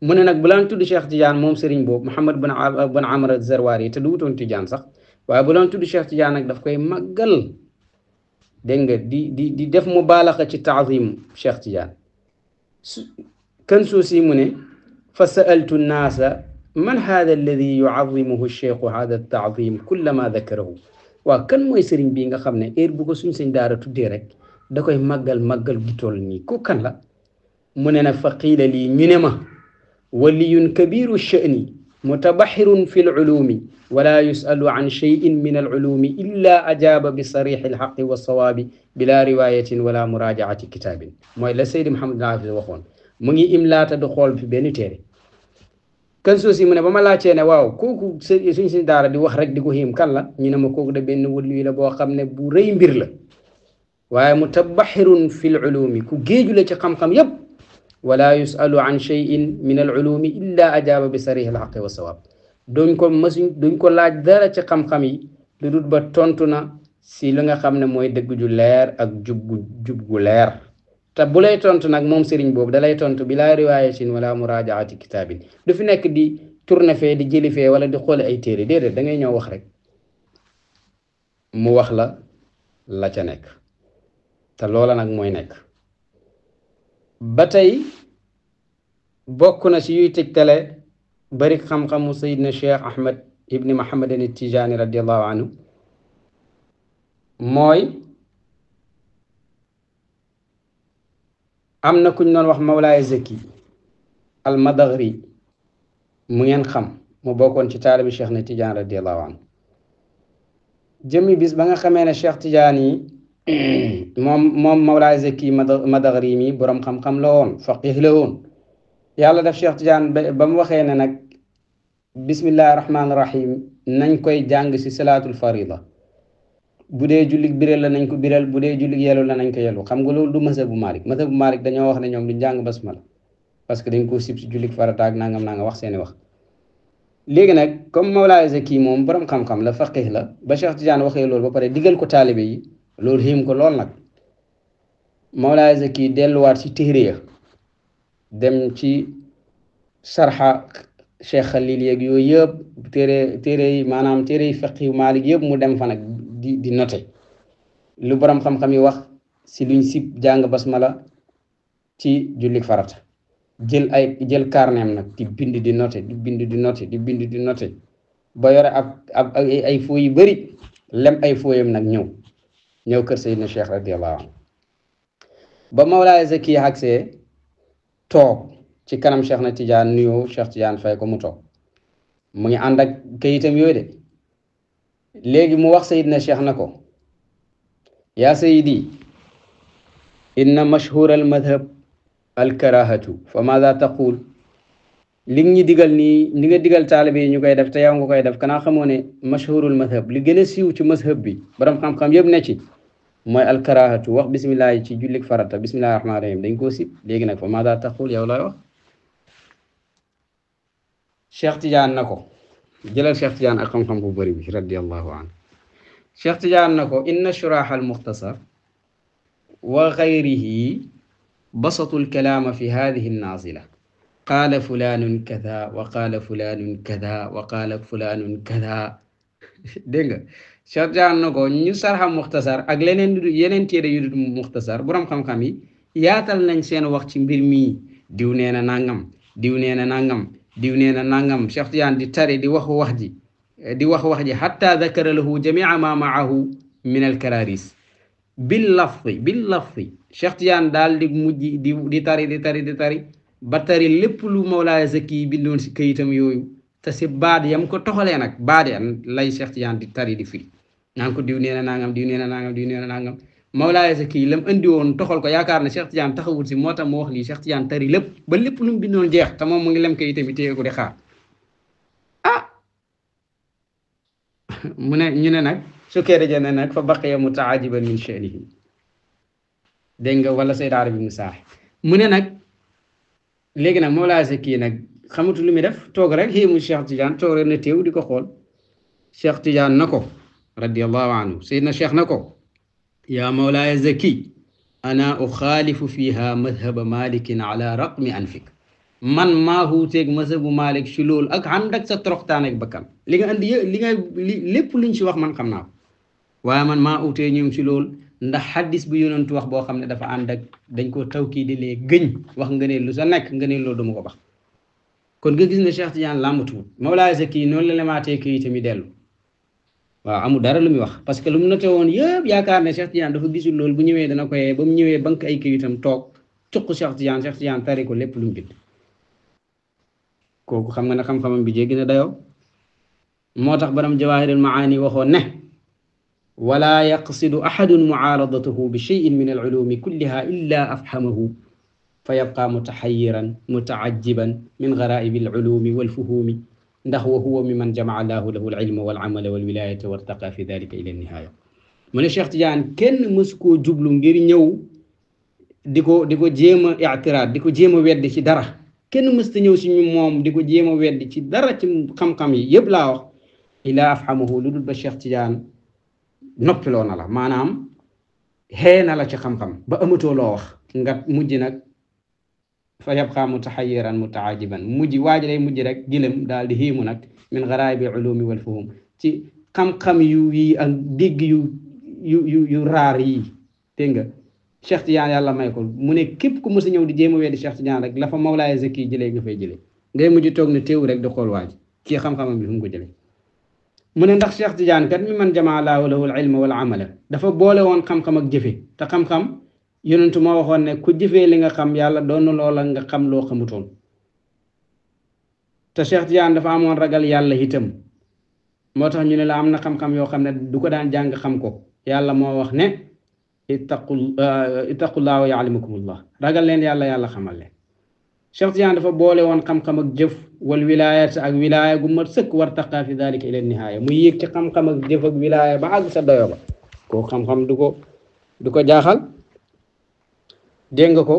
mu ne nag bu laan tudd Cheikh Tidiane moom sëriñ boobu Mouhamad bin Amr Az-Zarwali te du wutoon Tidiane sax waaye bu laan tudd Cheikh Tidiane nag daf koy màggal dégg nga di def mubaalaxa ci taazim Cheikh Tidiane Kansuusi mu ne fa sa'altu nnaasa man haada alladi yu'azzimuhu cheikhu haada taazim kullama dakarahu waaw kan mooy sëriñ bii nga xam ne heure bu ko suñ sëñ daara tuddee rek da koy màggal gi toll nii ku kan la mu ne nag fa qiila lii ñu ne ma waliyun kabiru sha'ni mutabaxirun fi lulumi wala yusalu an cheyin min alulumi illa ajaaba bi sarixi alxaqi walsawaabi bila riwayatin wala muraajaati kitaabin mooy la Seydi Mouhamadul Hafiz waxoon mu ngi imlaata du xool fi benn téere kan soosi mu ne ba ma laajtee ne waaw kooku suñ daara di wax rek di ko xiim kan la ñu ne ma kooku de benn wëllu la boo xam ne bu rëy mbir la waaye mutabaxirun fi l ulumi ku géeju la ci xam-xam yépp wala yusalu an cheyin min al ulumi illa ajaaba bi sarih al xaqi wa sawaab duñ ko laaj dara ci xam-xam yi lu dul ba tontu na si li nga xam ne mooy dëgg ju leer ak jub gu leer te bu lay tontu nag moom sëriñ boobu da lay tontu bi laa riwaayatin wala muraajaati kitaabin du fi nekk di tourné fee di jëli fee wala di xoole ay téere déedéet da ngay ñëw wax rek mu wax la ca nekk te loola nag mooy nekk ba tey bokk na ci yuy tegtale bari xam-xamu sayidna cheikh ahmad ibni mahamadin tijaani radiallahu anhu mooy am na kuñ noon wax mawlaay zaki al madaghri mu ngeen xam mu bokkoon ci taalibi cheikh na tijaan radiallahu anhu jëmmi bis ba nga xamee ne cheikh tijaan yi moom mawlaay zaki madaghri mi boroom xam-xam la woon faqih la woon yàlla def cheikh tijaan ba mu waxee ne nag bismillahi rahmaani rahim nañ koy jàng ci salaatul farida bu dee jullig biral la nañ ko biral bu dee jullig yelu la nañ ko yelu xam nga loolu du mazhabu Malik dañoo wax ne ñoom duñ jàng basmala parce que dañ ko sib ci jullig farata ak nangam naa nga wax seeni wax léegi nag comme Mawlaay Zaki moom borom xam-xam la faqih la ba Cheikh Tidiane waxee loolu ba pare digal ko taalibe yi loolu xiim ko lool nag Mawlaay Zaki delluwaat ci téere ya dem ci sarxa Cheikh Khalil yeeg yooyu yëpp téere yi maanaam téere yi faqih Malik yëpp mu dem fa nag di noté lu borom xam-xam yi wax si luñ sib jàng basmala ci jullik farata jël carnet nag di bind di noté di bind di noté di bind di noté ba yore ab ay foo yu bëri lem ay fooyam nag ñëw kër Seydina Cheikh radiyallahu anhu ba Mawlaay Zaki agsee toog ci kanam Cheikh na Tidiane nuyoo Cheikh Tidiane fay ko mu toog mu ngi ànd ak kayitam yooyu de léegi mu wax Seydina Cheikh na ko yaa Seydi inna mashhur al madhab al karahatu fa maada taqul li nga ñu digal nii li nga digal taalibe yi ñu koy def te yow nga koy def kanaa xamoo ne mashhurul madhab li gën a siiw ci mazhab bi borom xam-xam yëpp ne ci mooy al karahatu wax bismillah ci jullik farata bismillahi rahmaani rahim dañ koo sib léegi nag fa maada taqul yow lay wax Cheikh Tidiane na ko jëlal Cheikh Tidiane ak xam-xam bu bëri bi radiyallahu anhu Cheikh Tidiane na ko inna shuraax al muxtasar wa gayrihi basatu lkalaama fi hadihi naazila qaala fulanun kada wa qaala fulanun kada wa qaala fulanun kada dégg nga Cheikh Tidiane na ko ñu sarxa muxtasar ak yeneen téere yu dul muxtasar borom xam-xam yi yaatal nañ seen wax ci mbir mi diw nee na nangam diw nee na nangam diw nee na nangam Cheikh Tidiane di tari di wax wax ji hatta dakara lahu jamia ma maahu min al kararis bil lafzi Cheikh Tidiane daal di mujj di tari ba tari lépp lu Mawlaay Zaki bindoon si kayitam yooyu te si baat yam ko toxalee nag baat ya lay Cheikh Tidiane di tari di firi naan ko diw nee na nangam diw nee na nangam diw nee na nangam Mawlaay Zaki lam andi woon toxal ko yaakaar ne Cheikh Tidiane taxawul si moo tax mu wax lii Cheikh Tidiane tari lépp ba lépp lu mu bindoon jeex te moom mu ngi lem kayitam yi téye ko di xaar mu ne ñu ne nag su keere ne nag fa baqiya mutaajiban min sha'nihi dégg nga wala Sayyid Arabi ibn Saahi mu ne nag léegi nag Mawlaay Zaki nag xamatu lu muy def toog rek xéemu Cheikh Tidiane toog rek na teew di ko xool Cheikh Tidiane na ko radiyallahu anhu Seydina Cheikh na ko yaa Mawlaay Zaki ana uxaalifu fiha madhaba malikin ala raqmi anfik man maa xuuteeg mazhabu Malik si loolu ak ànd ak sa toroxtaan ak bakkan li nga andi lépp luñ si wax man xam naa ko waaye man maa uutee ñoom si loolu ndax xaddis bu yonentu wax boo xam ne dafa ànd ak dañ ko tawkii di lee gëñ wax nga ne lu sa nekk nga ne loolu duma ko bax kon nga gis ne Cheikh Tidiane làmbatuwut Mawlaay Zaki noonu la lemaatee kii tamit dellu waaw amul dara lu muy wax parce que lu mu noté woon yëpp yaakaar ne Cheikh Tidiane dafa gisul loolu bu ñëwee dana koy ba mu ñëwee bank ay kayitam toog cuq Cheikh Tidiane tari ko lépp lu mu bind kooku xam nga ne xam-xamam bi jéggi na dayoo moo tax borom Jawaahirul Maani waxoon ne wala yaqsidu ahadun muaaradatahu bi cheyin min al ulumi kulliha illa afhamahu fa yabqa mutaxayiran mutaajiban min garaibi alulumi walfuhumi ndax wa huwa miman jamaa allahu lahu alilma walamala walwilayata wartaqa fi dalika ila nihaya mu ne Cheikh Tidiane kenn mësu koo jublu ngir ñëw di ko jéem a ictiraat di ko jéem a weddi ci dara kenn mësta ñëw si ñu moom di ko jéem a weddi ci dara ci xam-xam yi yëpp laa wax ila afhamahu lu dul ba Cheikh Tidiane noppiloo na la maanaam xee na la ci xam-xam ba amatoo loo wax nga mujj nag fa yabqa mutaxayiran mutaajiban mujj waaji lay mujj rek gilem daal di xiimu nag min garaibi ulumi wal fuhum ci xam-xam yu yi ak dégg yu raar yi dégg nga Cheikh Tidiane yàlla may ko mu ne képp ku mës a ñëw di jéem a weddi Cheikh Tidiane rek la fa Mawlaaya Zaki jëlee nga fay jëlee ngay mujj toog ne teew rek di xool waaji kii xam-xamam bi fu mu ko jëlee mu ne ndax Cheikh Tidiane kat mi man jamaa laahu lahu al ilma wal amala dafa boole woon xam-xam ak jëfe te xam-xam yonentu moo waxoon ne ku jëfee li nga xam yàlla doon na loola nga xam loo xamutoon te Cheikh Tidiane dafa amoon ragal yàlla itam moo tax ñu ne la am na xam-xam yoo xam ne du ko daan jàng xam ko yàlla moo wax ne ittaqullaa wa yaalimukumullah ragal leen yàlla yàlla xamal leen Cheikh Tidiane dafa boole woon xam-xam ak jëf wal wilaayat ak wilaaya gu mat sëkk wartaqa fi dalika ila nihaaya muy yéeg ci xam-xam ak jëf ak wilaaya ba àgg sa doyo ba koo xam-xam du ko jaaxal dégg nga ko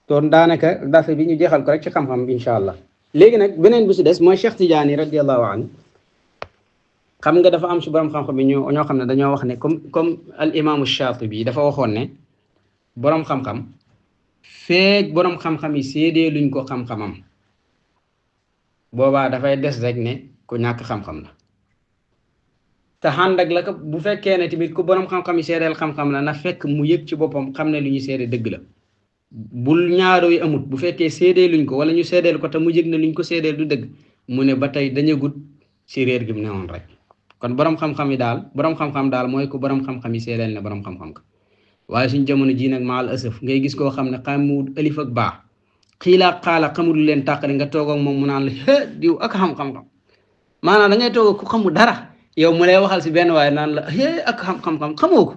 kon daanaka dafa bi ñu jeexal ko rek ci xam-xam bi incha allah léegi nag beneen bu si des mooy Cheikh Tidiane radiallahu anhu xam nga dafa am si borom xam-xam bi ñoo xam ne dañoo wax ne comme al imaamu Shaatibi dafa waxoon ne borom xam-xam feeg borom xam-xam yi séedee luñ ko xam-xamam boobaa dafay des rek ne ku ñàkk xam-xam la te ànd ak la ko bu fekkee ne tamit ku borom xam-xam yi seedeel xam-xam la na fekk mu yëg ci boppam xam ne lu ñu seede dëgg la bul ñaaro yi amut bu fekkee seedee luñ ko wala ñu seedeel ko te mu yëg ne luñ ko seedeel du dëgg mu ne ba tey dañu gut si réer gi mu ne woon rek kon borom xam-xam yi daal borom xam-xam daal mooy ku borom xam-xam yi seedeel ne borom xam-xam ka waaye suñ jamono ji nag maal asaf ngay gis koo xam ne xamul alif ak baa xiilaa xaala xamul leen tàqali nga toog ak moom mu naan la diw ak xam-xam maanaam da ngay toog ku xamul dara yow mu lay waxal si benn waaye naan la ak xam-xam xamoo ko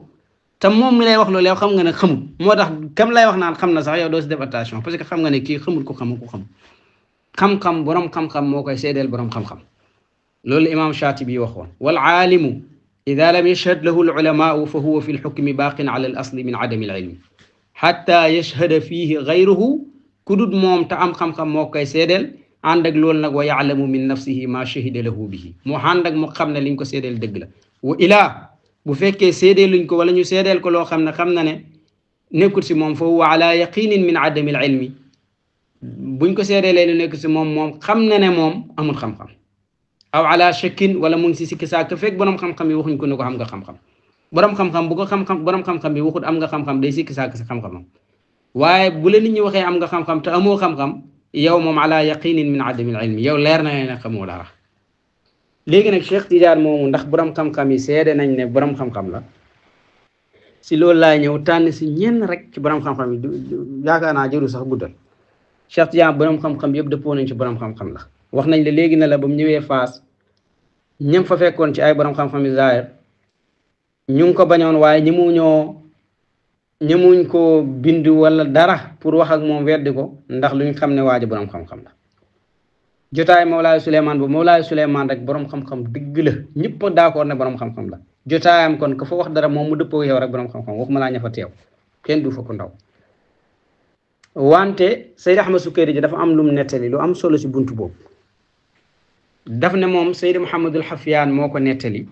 te moom mi lay wax loolu yow xam nga ne xamul moo tax kam lay wax naan xam na sax yow doo si def attention parce que xam nga ne kii xamul ko xamul ko xam-xam borom xam-xam moo koy seedeel borom xam-xam loolu imam Shaatibi waxoon wal aalimu ida lam yashhad lahu al ulamaau fa huwa fi lxukmi baaqin ala al asli min adami al ilmi xatta yashhada fihi gayruhu ku dut moom te am xam-xam moo koy seedeel ànd ak loolu nag wa yaalamu min nafsihi ma shahida lahu bihi mu ànd ak mu xam ne liñ ko seedeel dëgg la wa ilaa bu fekkee seedeel luñ ko wala ñu seedeel ko loo xam ne xam na ne nekkul si moom fa huwa ala yaqinin min adami al ilmi buñ ko seedeelee lu nekk si moom xam na ne moom amul xam-xam aw ala shakkin wala mu ngi si sikki saak te fekk borom xam-xam yi waxuñ ko ne ko xam nga xam-xam borom xam-xam bu ko borom xam-xam bi waxut am nga xam-xam day sikki saak sa xam-xamam waaye bu la nit ñi waxee am nga xam-xam te amoo xam-xam yow moom ala yaqinin min adami al ilmi yow leer na ne xamoo dara léegi nag Cheikh Tidiane moomu ndax borom xam-xam yi seede nañ ne borom xam-xam la si loolu laay ñëw tànn si ñenn rek ci borom xam-xam yi yaakaar naa jëru sax guddal Cheikh Tidiane borom xam-xam yëpp dëppoo nañ ci borom xam-xam la wax nañ la léegi ne la ba mu ñëwee Faas ñëm fa fekkoon ci ay borom xam-xam yi zaahir ñu ngi ko bañoon waaye ñëmuñ ko bind wala dara pour wax ak moom weddi ko ndax luñ xam ne waaji borom xam-xam la jotaay Mawlaay Souleymane bu Mawlaay Souleymane rek borom xam-xam dëgg la ñëpp d'accord ne borom xam-xam la jotaayam kon ko fa wax dara moom mu dëppoo yow rek borom xam-xam waxuma laa ña fa teew kenn du fa ko ndaw wante Seydi Ahmad Sukayri ji dafa am lu mu nettali lu am solo si buntu boobu daf ne moom Seydi Mouhamadul Xafiyaan moo ko nettali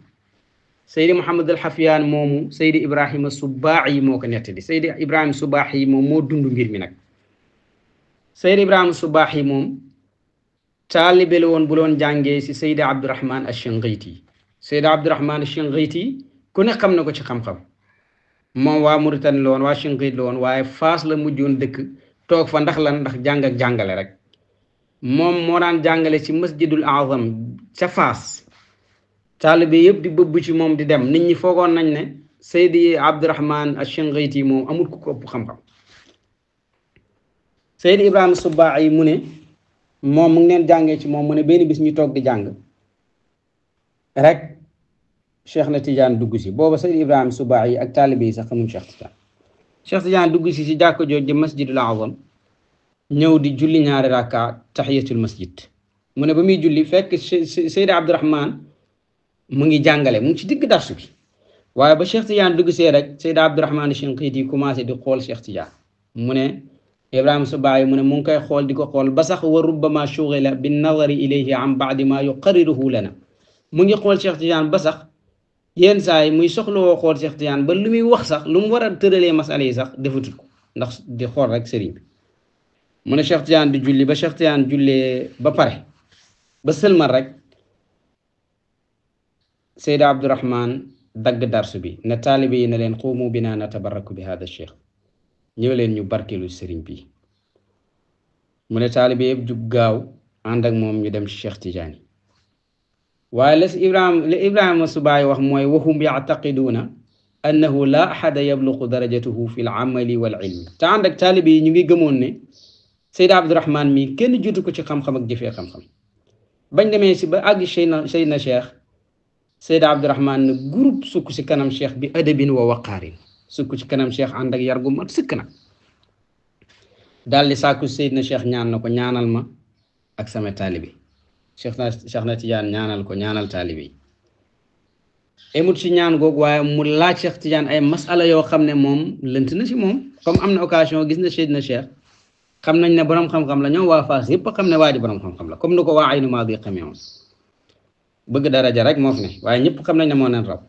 Seydi Mouhamadul Xafiyaan moomu Seydi Ibrahima Subaaxi moo ko nettali Seydi Ibrahima Subaaxi moom moo dund mbir mi nag Seydi Ibrahima Subaaxi moom taalibe la woon bu loon jàngee si Seydi Abdurahman Ashinqiti Seydi Abdurahman Ashinqiti ku ne xam na ko ci xam-xam moom waa Mauritanie la woon waa Shinqiti la woon waaye Faas la mujjoon dëkk toog fa ndax lan ndax jàng ak jàngale rek moom moo daan jàngale ci masjidul azam ca Faas taalibe yëpp di bëbb ci moom di dem nit ñi foogoon nañ ne Seydi Abdurahman Ashinqiti moom amul ku ko ëpp xam-xam Seydi Ibrahima Subaaxi mu ne moom mu ngi leen jàngee ci moom mu ne benn bis ñu toog di jàng rek Cheikh na Tidiane dugg si booba Seydi Ibrahima Subaaxi ak taalibe yi sax xamuñ Cheikh Tidiane Cheikh Tidiane dugg si jàkko jooj di masjidul azam ñëw di julli ñaari rakka tahiyatul masjid mu ne ba muy julli fekk Seyda Abdourahman mu ngi jàngale mu ngi ci digg darsu bi waaye ba Cheikh Tidiane dugg see rek Seyda Abdourahman Shinqiti commencé di xool Cheikh Tidiane mu ne Ibrahima Subaay mu ne mu ngi koy xool di ko xool ba sax wa rubbama shughila bin nazari ilayhi an ba'di ma yuqarriruhu lana mu ngi xool Cheikh Tidiane ba sax yenn saa yi muy soxlawoo xool Cheikh Tidiane ba lu muy wax sax lu mu war a tëralee masala yi sax defatul ko ndax di xool rek sëriñ bi mu ne Cheikh Tidiane di julli ba Cheikh Tidiane jullee ba pare ba sëlmal rek Seyda Abdourahman dagg darsu bi ne taalibe yi ne leen qumu bina natabarraku bi hada cheikh ñëw leen ñu barkeelu sëriñ bi mu ne taalibe yëpp jug gaaw ànd ak moom ñu dem ci Cheikh Tidiane waaye la Ibrahima Subaay wax mooy wahum yactaqiduuna annahu la ahada yabluqu darajatuhu fi l-amali wal ilm te ànd ak taalibe yi ñu ngi gëmoon ne Seyda Abdourahman mi kenn jutu ko ci xam-xam ak jëfee xam-xam bañ demee si ba àgg Seydina Cheikh Seyda Abdourahman ne groupe sukk si kanam Cheikh bi adabin wa waqaarin sukk ci kanam Cheikh ànd ak yar gu mat sëkk nag daal di sàkku Seydina Cheikh ñaan na ko ñaanal ma ak sama taalibe Cheikh na Tidiane ñaanal ko ñaanal taalibe yi emut si ñaan googu waaye mu laaj Cheikh Tidiane ay masala yoo xam ne moom lënt na si moom comme am na occasion gis na Seydina Cheikh xam nañ ne borom xam-xam la ñoom waa Fass yëpp xam ne waa ji borom xam-xam la comme ni ko waa Aynu Maadi xamee woon bëgg daraja rek moo fi ne waaye ñëpp xam nañ ne moo leen raw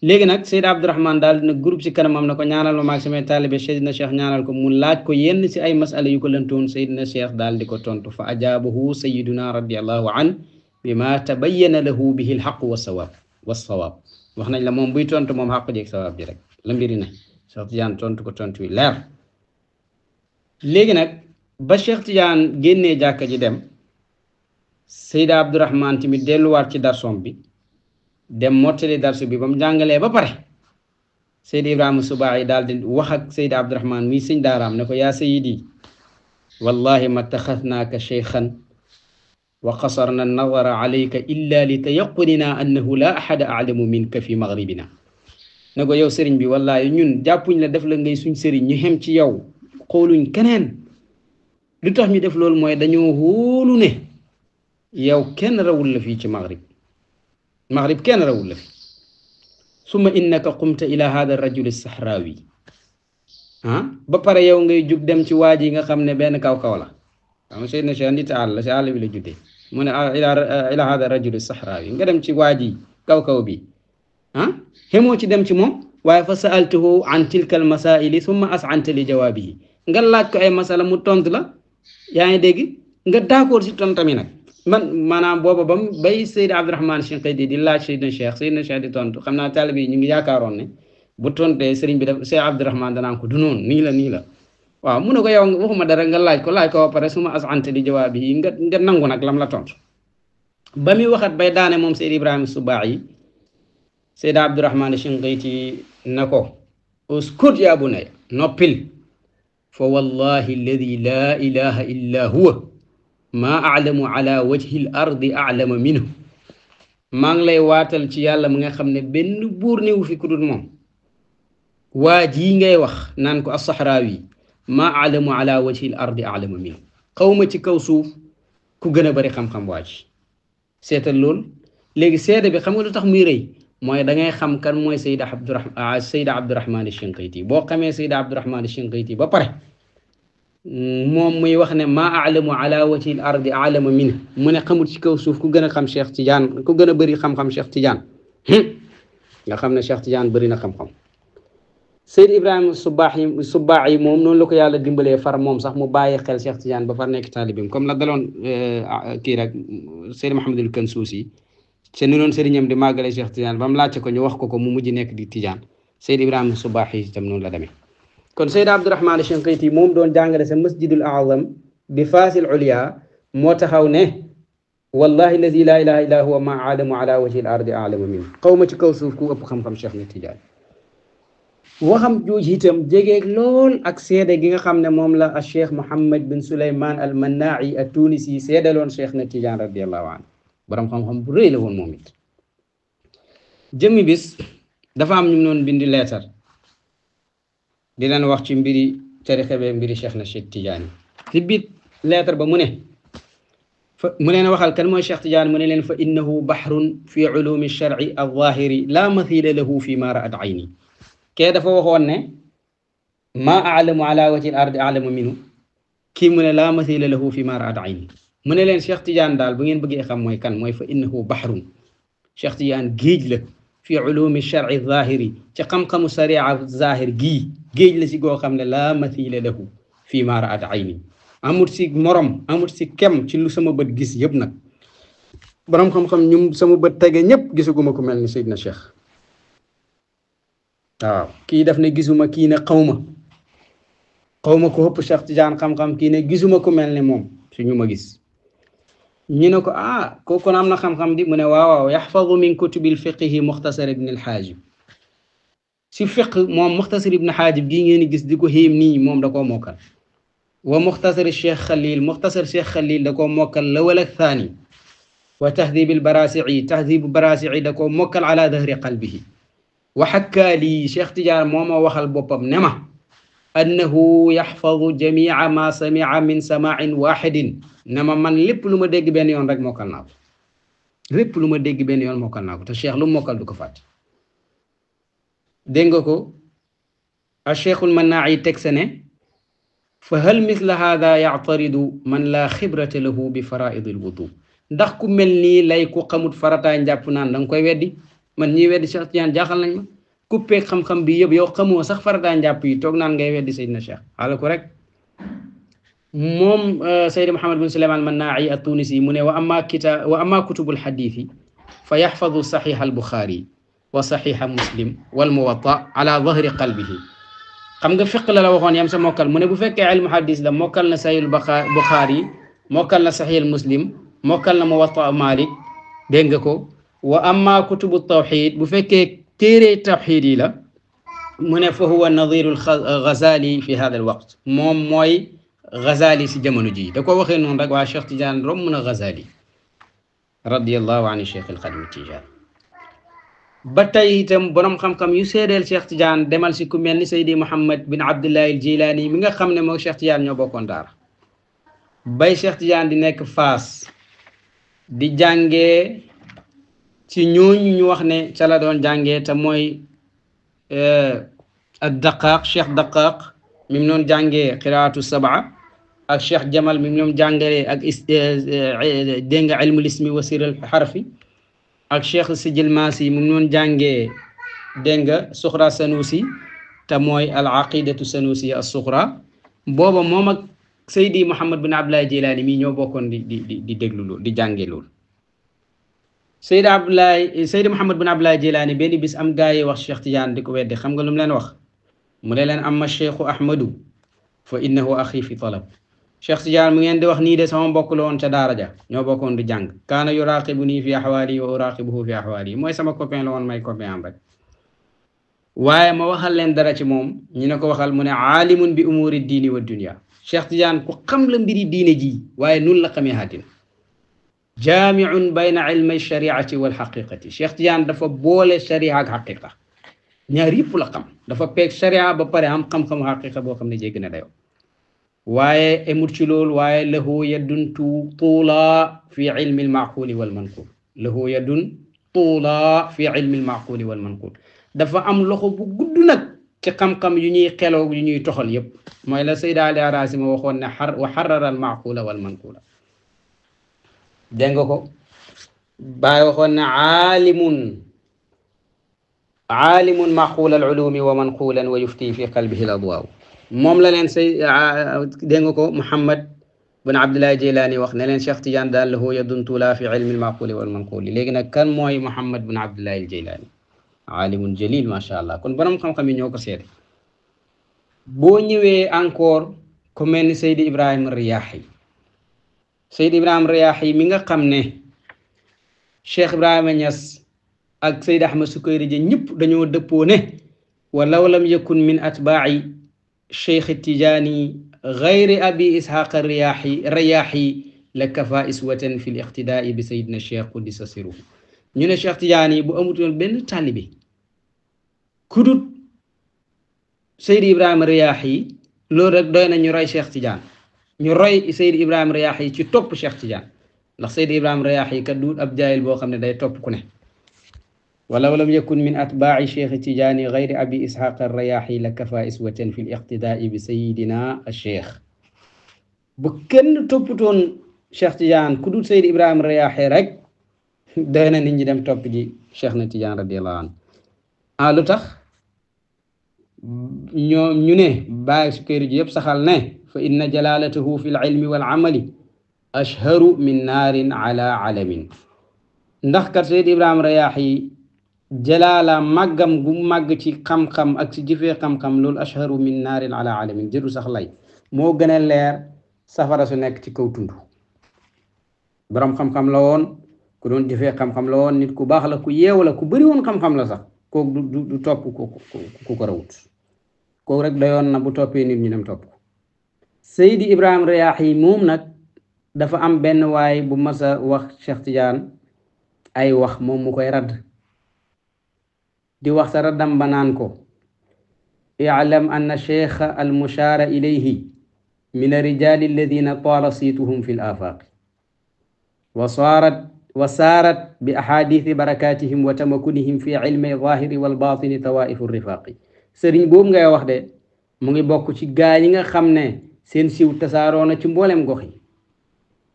léegi nag Seyda Abdourahman daal dina groupe ci kanamam na ko ñaanal ma maag samay taalibe Seydina Cheikh ñaanal ko mu laaj ko yenn si ay masala yu ko lëntoon Seydina Cheikh daal di ko tontu fa ajaabahu sayyiduna radiyallahu an bima tabayyana lahu bihi alhaq wasawab wax nañ la moom buy tontu moom xaq jeeg sawaab ji rek la mbiri ne Cheikh Tidiane tontu ko tontu wi leer léegi nag ba Cheikh Tidiane génnee jàkka ji dem Seyda Abdourahman tamit delluwaat ci darsom bi dem mottali darsu bi ba mu jàngalee ba pare Seydi Ibrahima Subaay daal di wax ak Seyda Abdourahman mi sëñ daaraam ne ko yaa sayidi wallahi ma taxadnaaka cheykhan wa qasarna nadara alayka illa li tayaqunina annahu la ahada a'lamu minka fi maghribina ne ko yow sëriñ bi wallahi ñun jàppuñ la def la ngay suñ sëriñ ñu xem ci yow xooluñ keneen lu tax ñu def loolu mooy dañoo hóolu ne yow kenn rawul la fii ci maghrib kenn rawul la fi summa innaka qumta ila hada rajul sahrawi ba pare yow ngay jug dem ci waa ji nga xam ne benn kaw-kaw la xam Seydina Cheikh nit àll la si àll bi la juddee mu ne ila hada rajul sahrawi nga dem ci waa ji kaw-kaw bi xemoo ci dem ci moom waaye fa sa'altuhu an tilka al masaili summa as'anta li jawaabihi nga laaj ko ay masala mu tontu la yaa ngi dégg nga d'accord si tontami nag man maanaam booba bam bay Seyda Abdourahman Shinqiti di laaj Seydina Cheikh di tontu xam naa taalibe yi ñu ngi yaakaaroon ne bu tontee sëriñ bi def Seyda Abdourahman danaan ko du noonu nii la waaw mu ne ko yow waxuma dara nga laaj ko ba pare suma asante di jawaab yi nga nangu nag lam la tontu ba muy waxat bay daane moom Seydi Ibrahima Subaay Seyda Abdourahman Shinqiti na ko uskut yaa bunayya noppil fa wallahi alladi la ilaha illa huwa ma a'lamu ala wajhi al-ardi a'lama minhu maa ngi lay waatal ci yàlla mu nga xam ne benn buur newu fi ku dul moom waa jii ngay wax naan ko as-Sahraawi ma a'lamu ala wajhi al-ardi a'lama minhu xawma ci kaw suuf ku gën a bari xam-xam waa ji seetal loolu léegi seede bi xam nga lu tax muy rëy mooy da ngay xam kan mooy Seyda Abdourahman Shinqiti boo xamee Seyda Abdourahman Shinqiti ba pare moom muy wax ne maa a'lamu ala wajhi al-ardi a'lama minhu mu ne xamul ci kaw suuf ku gën a xam Cheikh Tidiane ku gën a bëri xam-xam Cheikh Tidiane nga xam ne Cheikh Tidiane bëri na xam-xam Seyd Ibrahima Subaay moom noonu la ko yàlla dimbalee far moom sax mu bàyyi xel Cheikh Tidiane ba far nekk taalibim comme la daloon kii rek Seyd Mouhamadul Kansuusi te ni noon sëriñam di màggale Cheikh Tidiane ba mu laajte ko ñu wax ko mu mujj nekk di Tidiane Seyd Ibrahima Subaay itam noonu la demee kon Seyda Abdourahman Shinqiti moom doon jàngale sa masjidul a'zam bi Faasil Ulya moo taxaw ne wallahi alladi la ilaha illa huwa ma a'lamu ala wajhi al-ardi a'lamu minhu xawma ci kaw suuf ku ëpp xam-xam Cheikh na Tidiane waxam jooju itam jegeeg lool ak seede gi nga xam ne moom la Cheikh Mohammed bin Souleymane al-Mannaa'i at-Tunisi seedaloon Cheikh na Tidiane radiyallahu anhu borom xam-xam bu rëy la woon moom it jëmmi bis dafa am ñu noon bindi leetar di leen wax ci mbiri tarixa be mbiri Cheikh na Cheikh Tidiane ci biir lettre ba mu ne mu leen waxal kan mooy Cheikh Tidiane mu ne leen fa innahu bahrun fi ulumi shar'i al-zahiri la mathila lahu fi ma ra'at ayni kee dafa waxoon ne ma a'lamu ala wajhi al-ardi a'lamu minhu kii mu ne la mathila lahu fi ma ra'at ayni mu ne leen Cheikh Tidiane daal bu ngeen bëggee xam mooy kan mooy fa innahu bahrun Cheikh Tidiane géej la fi ulumi shar'i al-zahiri ci xam-xamu sharia zahir gii géej la si goo xam ne la mathila lahu fi ma ra'at ayni amut si morom amut si kem ci lu sama bët gis yëpp nag borom xam-xam ñum sama bët tege ñëpp gisuguma ku mel ni Seydina Cheikh waaw kii daf ne gisuma kii ne xawma ko ëpp Cheikh Tidiane xam-xam kii ne gisuma ku mel ni moom su ñu ma gis ñu ne ko kooku am na xam-xam di mu ne waaw yaxfadu min kutubil fiqhi muxtasar ibn al-Haajib si fiq moom muxtasar ibn al-Haajib gii ngeen gis di ko xéem nii moom da koo mokkal wa muxtasar Cheikh Khalil muxtasar Cheikh Khalil da koo mokkal lawal ak thani wa tahdib al-Barasi'i tahdib al-Barasi'i da koo mokkal ala dahri qalbihi wa hakka li Cheikh Tidiane moo ma waxal boppam ne ma annahu yaxfadu jami'a ma sami'a min sama'in wahidin ne ma man lépp lu ma dégg benn yoon rek mokkal naa ko lépp lu ma dégg benn yoon mokkal naa ko te Cheikh lu mokkal du ko fàtte dégg nga ko a Cheikhul Mannaa'i teg sa ne fa hal misla hada yactaridu man la xibrata lahu bi faraidi alwudu ndax ku mel nii lay ku xamut farataay njàpp naan da nga koy weddi man ñiy weddi Cheikh Tidiane jaaxal nañ ma kuppeeg xam-xam bi yëpp yow xamoo sax farataay njàpp yi toog naan ngay weddi Seydina Cheikh xaala ko rek moom Seydi Mouhamed bin Souleymane al-Mannaa'i at-Tunisi mu ne wa amma kutubul xadiisi fa yaxfadu saxiixa al-Buxaari wa saxiixa Muslim wal Muwatta ala dahri qalbihi xam nga fiq la waxoon yam sa mokkal mu ne bu fekkee ilmu hadis la mokkal na Sahih al-Bukhari mokkal na Sahih al-Muslim mokkal na Muwatta Malik dégg nga ko wa amma kutubu tawxid bu fekkee téere tawxid yi la mu ne fa huwa nadiru al-Ghazali fi hada al-waqt moom mooy Ghazali si jamono ji da ko waxee noonu rek waa Cheikh Tidiane romb na Ghazali radiyallahu anhu Cheikh al-Khadim Tidiane ba tey itam borom xam-xam yu seedeel Cheikh Tidiane demal si ku mel ni Seydi Mouhamed bin Abdullah al-Jilani mi nga xam ne moo Cheikh Tidiane ñoo bokkoon daara bay Cheikh Tidiane di nekk Faas di jàngee ci ñooñu ñu wax ne ca la doon jàngee te mooy ad-Daqaq Cheikh Daqaq mi mu doon jàngee qiraatu sab'a ak Cheikh Jamal mi mu doon jàngalee ak dégg nga ilmul ismi wa sirrul harfi ak Cheikh Sijil Maasi mu noon jàngee dégg nga suxra Sanusi te mooy al aqidatu Sanusi as-suxra booba moom ak Seydi Mouhamed bin Abdullah Jilani mii ñoo bokkoon di déglu loolu di jàngee loolu Seydi Mouhamed bin Abdullah Jilani benn bis am gaa yi wax Cheikh Tidiane di ko weddi xam nga lu mu leen wax mu ne leen amma Cheikhu Ahmadu fa innahu axi fi talab Cheikh Tidiane mu ngeen di wax nii de sama mbokk la woon ca daara ja ñoo bokkoon di jàng kaana yuraqibuni fi ahwaali wa uraqibuhu fi ahwaali mooy sama copain la woon may copain am rek waaye ma waxal leen dara ci moom ñu ne ko waxal mu ne aalimun bi umuri diini wa dunya Cheikh Tidiane ku xam la mbiri diine ji waaye nun la xamee àddina jaamiun bayna ilmi shariati wal xaqiqati Cheikh Tidiane dafa boole sharia ak xaqiqa ñaar yëpp la xam dafa peeg sharia ba pare am xam-xamu xaqiqa boo xam ne jégg na dayo waaye emut ci loolu waaye lahu yadun tuula fi ilmi almaquli wal manqul lahu yadun tuula fi ilmi almaquli wal manqul dafa am loxo bu gudd nag ci xam-xam yu ñuy xeloo yu ñuy toxal yëpp mooy la Sayda Ali Arasi ma waxoon ne wa xarara almaqula wal manqula dégg nga ko bàyyi waxoon ne aalimun maqula alulumi wa manqulan wa yufti fi qalbihi aladwaaw moom la leen say dégg nga ko Mouhamed bin Abdullah Jilani wax ne leen Cheikh Tidiane daal lahu yadun tuula fi ilmi almaquli wal manquli léegi nag kan mooy Mouhamed bin Abdullah Jilani aalimun jalil macha allah kon borom xam-xam yi ñoo ko seede boo ñëwee encore ku mel ni Seydi Ibrahima Riyahi Seydi Ibrahima Riyahi mi nga xam ne Cheikh Ibrahima Niass ak Seydi Ahmed Sukayri ji ñëpp dañoo dëppoo ne walaw lam yakun min atbaa'i Cheikh Tidiane gayri abi Ishaq Riyahi la kafa iswatan fi l-iqtidaa'i bi Seydina Cheikh Qudisa Sirruhu ñu ne Cheikh Tidiane bu amutoon benn taalibe kudut Seydi Ibrahima Riyaahi loolu rek doy na ñu roy Cheikh Tidiane ñu roy Seydi Ibrahima Riyaahi ci topp Cheikh Tidiane ndax Seydi Ibrahima Riyaahi kat du ab jaayil boo xam ne day topp ku ne walaw lam yakun min atbaaci Cheikh Tidiane gayri abi Ishaq Riyaahi la kafa iswatan fi l-iqtidaai bi sayidina Cheikh bu kenn toppatoon Cheikh Tidiane ku dul Seydi Ibrahima Riyaahi rek doy na nit ñi dem topp ji Cheikh na Tidiane radiyallahu anhu lu tax ñoom ñu ne bàyyi sukkeeri ji yëpp saxal ne fa inna jalalatahu fi l-ilmi wal amali ashharu min naarin ala alamin ndax kat Seydi Ibrahima Riyaahi jalaala màggam gu màgg ci xam-xam ak ci jëfee xam-xam loolu ashharu min naarin ala alamin jëru sax lay moo gën a leer safara su nekk ci kaw tund borom xam-xam la woon ku doon jëfee xam-xam la woon nit ku baax la ku yeew la ku bëri woon xam-xam la sax kooku du topp ku ko rawut kooku rek doyoon na bu toppee nit ñi dem topp Seydi Ibrahima Riyaahi moom nag dafa am benn waay bu mas a wax Cheikh Tidiane ay wax moom mu koy radd di wax sa raddam ba naan ko i'lam anna cheikha al mushaara ilayhi min ar-rijaali alladina taala siituhum fi l-aafaaq wa saarat bi ahadithi barakatihim wa tamakunihim fi ilmi zahiri wal batini tawaifu rifaaqi sëriñ boobu ngay wax de mu ngi bokk ci gaa yi nga xam ne seen siw tasaaroo na ci mboolem gox yi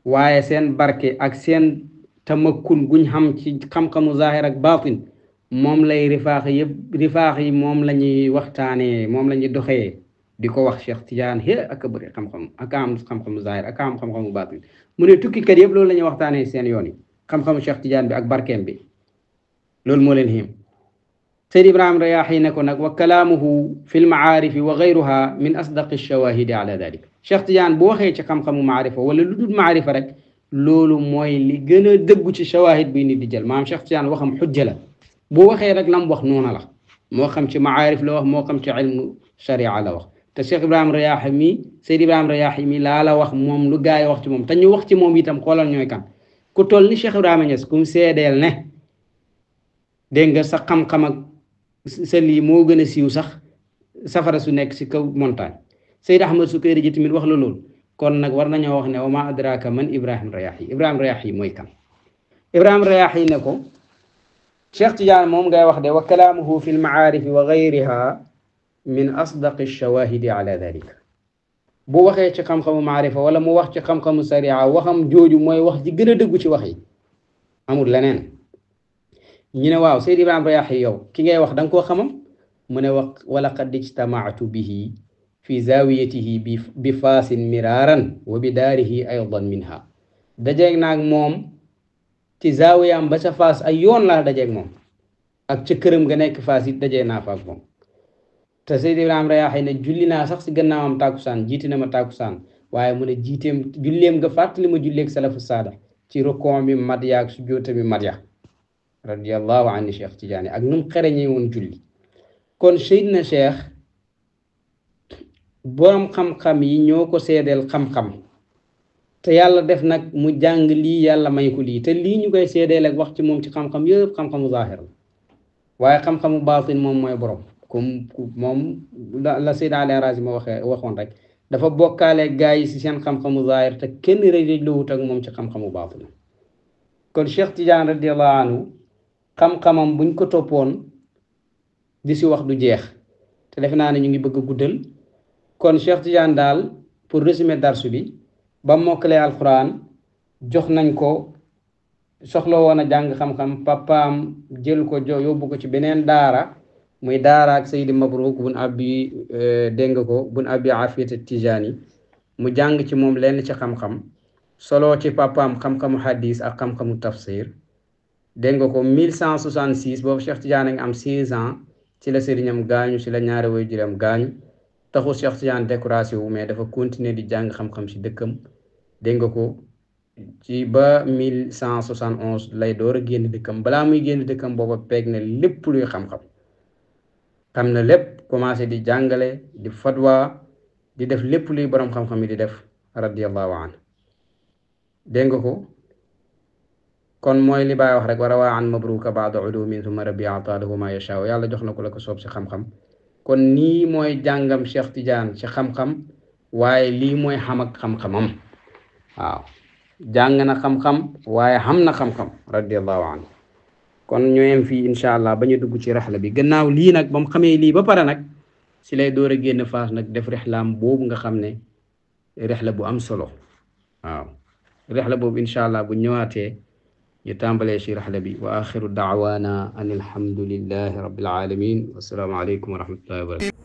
waaye seen barke ak seen tamakun guñ xam ci xam-xamu zahir ak batin moom lay rifaax yi moom la ñuy waxtaanee moom la ñuy doxee di ko wax Cheikh Tidiane ak a bëri xam-xam ak am xam-xamu zahir ak am xam-xamu batin mu ne tukkikat yëpp loolu la ñuy waxtaanee seen yoon yi xam-xamu Cheikh Tidiane bi ak barkeem bi loolu moo leen xiim Seydi Ibrahima Riyaahi ne ko nag wa kalaamuhu fi lmacaarifi wa gayruha min asdaqi shawahidi ala dalik Cheikh Tidiane bu waxee ci xam-xamu maarifa wala lu dul maarifa rek loolu mooy li gën a dëggu ci shawahid bi nit di jël maanaam Cheikh Tidiane waxam xujja la bu waxee rek lam wax noona la moo xam ci maarif la wax moo xam ci ilmu sharia la wax te Cheikh Ibrahima Riyaahi mi Seydi Ibrahima Riyaahi mi laa la wax moom lu gaa yi wax ci moom te ñu wax ci moom itam xoolal ñooy kan ku toll ni Cheikh Ibrahima Niass kum seedeel ne dégg nga sa xam-xam ak sa lii moo gën a siiw sax safara su nekk si kaw montagne Seydi Ahmad Sukayri ji tamit wax la loolu kon nag war nañoo wax ne wa ma adraka man Ibrahima Riyaahi Ibrahima Riyaahi mooy kan Ibrahima Riyaahi ne ko Cheikh Tidiane moom ngay wax de wa kalaamuhu fi lmacaarifi wa gayriha min asdaqi shawahidi ala dalika bu waxee ci xam-xamu maarifa wala mu wax ci xam-xamu sariya waxam jooju mooy wax ji gën a dëggu ci wax yi amul leneen ñu ne waaw Seydi Ibrahima Riyaahi yow ki ngay wax da nga koo xamam mu ne wax wala qad ijtamaatu bihi fi zawiyatihi bi faasin miraaran wa bi daarihi aydan minha dajeeg naag moom ci zaawiyam ba ca faas ay yoon laa dajeeg moom ak ca këram nga nekk faas it dajee naa fa ak moom te Seydi Ibrahima Riyaahi ne julli naa sax si gannaawam tàkkusaan jiite na ma tàkkusaan waaye mu ne jiiteem julleem nga fàttali ma julleeg salafu saada ci rukon bi mat ya ak sujjóota bi mat ya radiyallahu anhu Cheikh Tidiane ak nu mu xereñee woon julli kon Seydina Cheikh borom xam-xam yi ñoo ko seedeel xam-xam te yàlla def nag mu jàng lii yàlla may ko lii te lii ñu koy seedeel ak wax ci moom ci xam-xam yëpp xam-xamu zaahir la waaye xam-xamu baatin moom mooy borom comme moom la Seydi Ali Harazim ma waxoon rek dafa bokkaale gaa yi si seen xam-xamu zaahir te kenn rek lowut ak moom ci xam-xamu baatin kon Cheikh Tidiane radiyallahu anhu xam-xamam buñ ko toppoon di si wax du jeex te defe naa ne ñu ngi bëgg a guddal kon Cheikh Tidiane daal pour résumer darsu bi ba mokkalee alquran jox nañ ko soxla woon a jàng xam-xam papaam jël ko yóbbu ko ci beneen daara muy daara ak Seydi Mabrouk bun abi dégg nga ko bun abi Afiyat Tijani mu jàng ci moom lenn ci xam-xam solo ci papaam xam-xamu hadis ak xam-xamu tafsir dégg nga ko 1166 boobu Cheikh Tidiane nga am 6 ans ci la sëriñam gaañu ci la ñaari waajuram gaañu taxul Cheikh Tidiane décoration wu mais dafa continuer di jàng xam-xam ci dëkkam dégg nga ko ci ba 1171 lay door a génn dëkkam balaa muy génn dëkkam booba peeg na lépp luy xam-xam xam na lépp commencé di jàngale di fatwa di def lépp luy borom xam-xam yi di def radiyallahu anhu dégg nga ko kon mooy li Baay wax rek wa rawaa an mabruka baada ulumin thumma rabbi ataalahu ma yashaa yàlla jox na ko la ko soob si xam-xam kon nii mooy jàngam Cheikh Tidiane ci xam-xam waaye lii mooy xam ak xam-xamam waaw jàng na xam-xam waaye xam na xam-xam radiyallahu anhu kon ñooyem fii incha allah ba ñu dugg ci rexla bi gannaaw lii nag ba mu xamee lii ba pare nag si lay door a génn Faas nag def rexlaam boobu nga xam ne rexla bu am solo waaw rexla boobu incha allah bu ñëwaatee ñu tàmbalee ci rexla bi wa axiru daawaana an alhamdulillahi rabbil alamin wassalaamu aleykum wa rahmatullahi wa barakatuh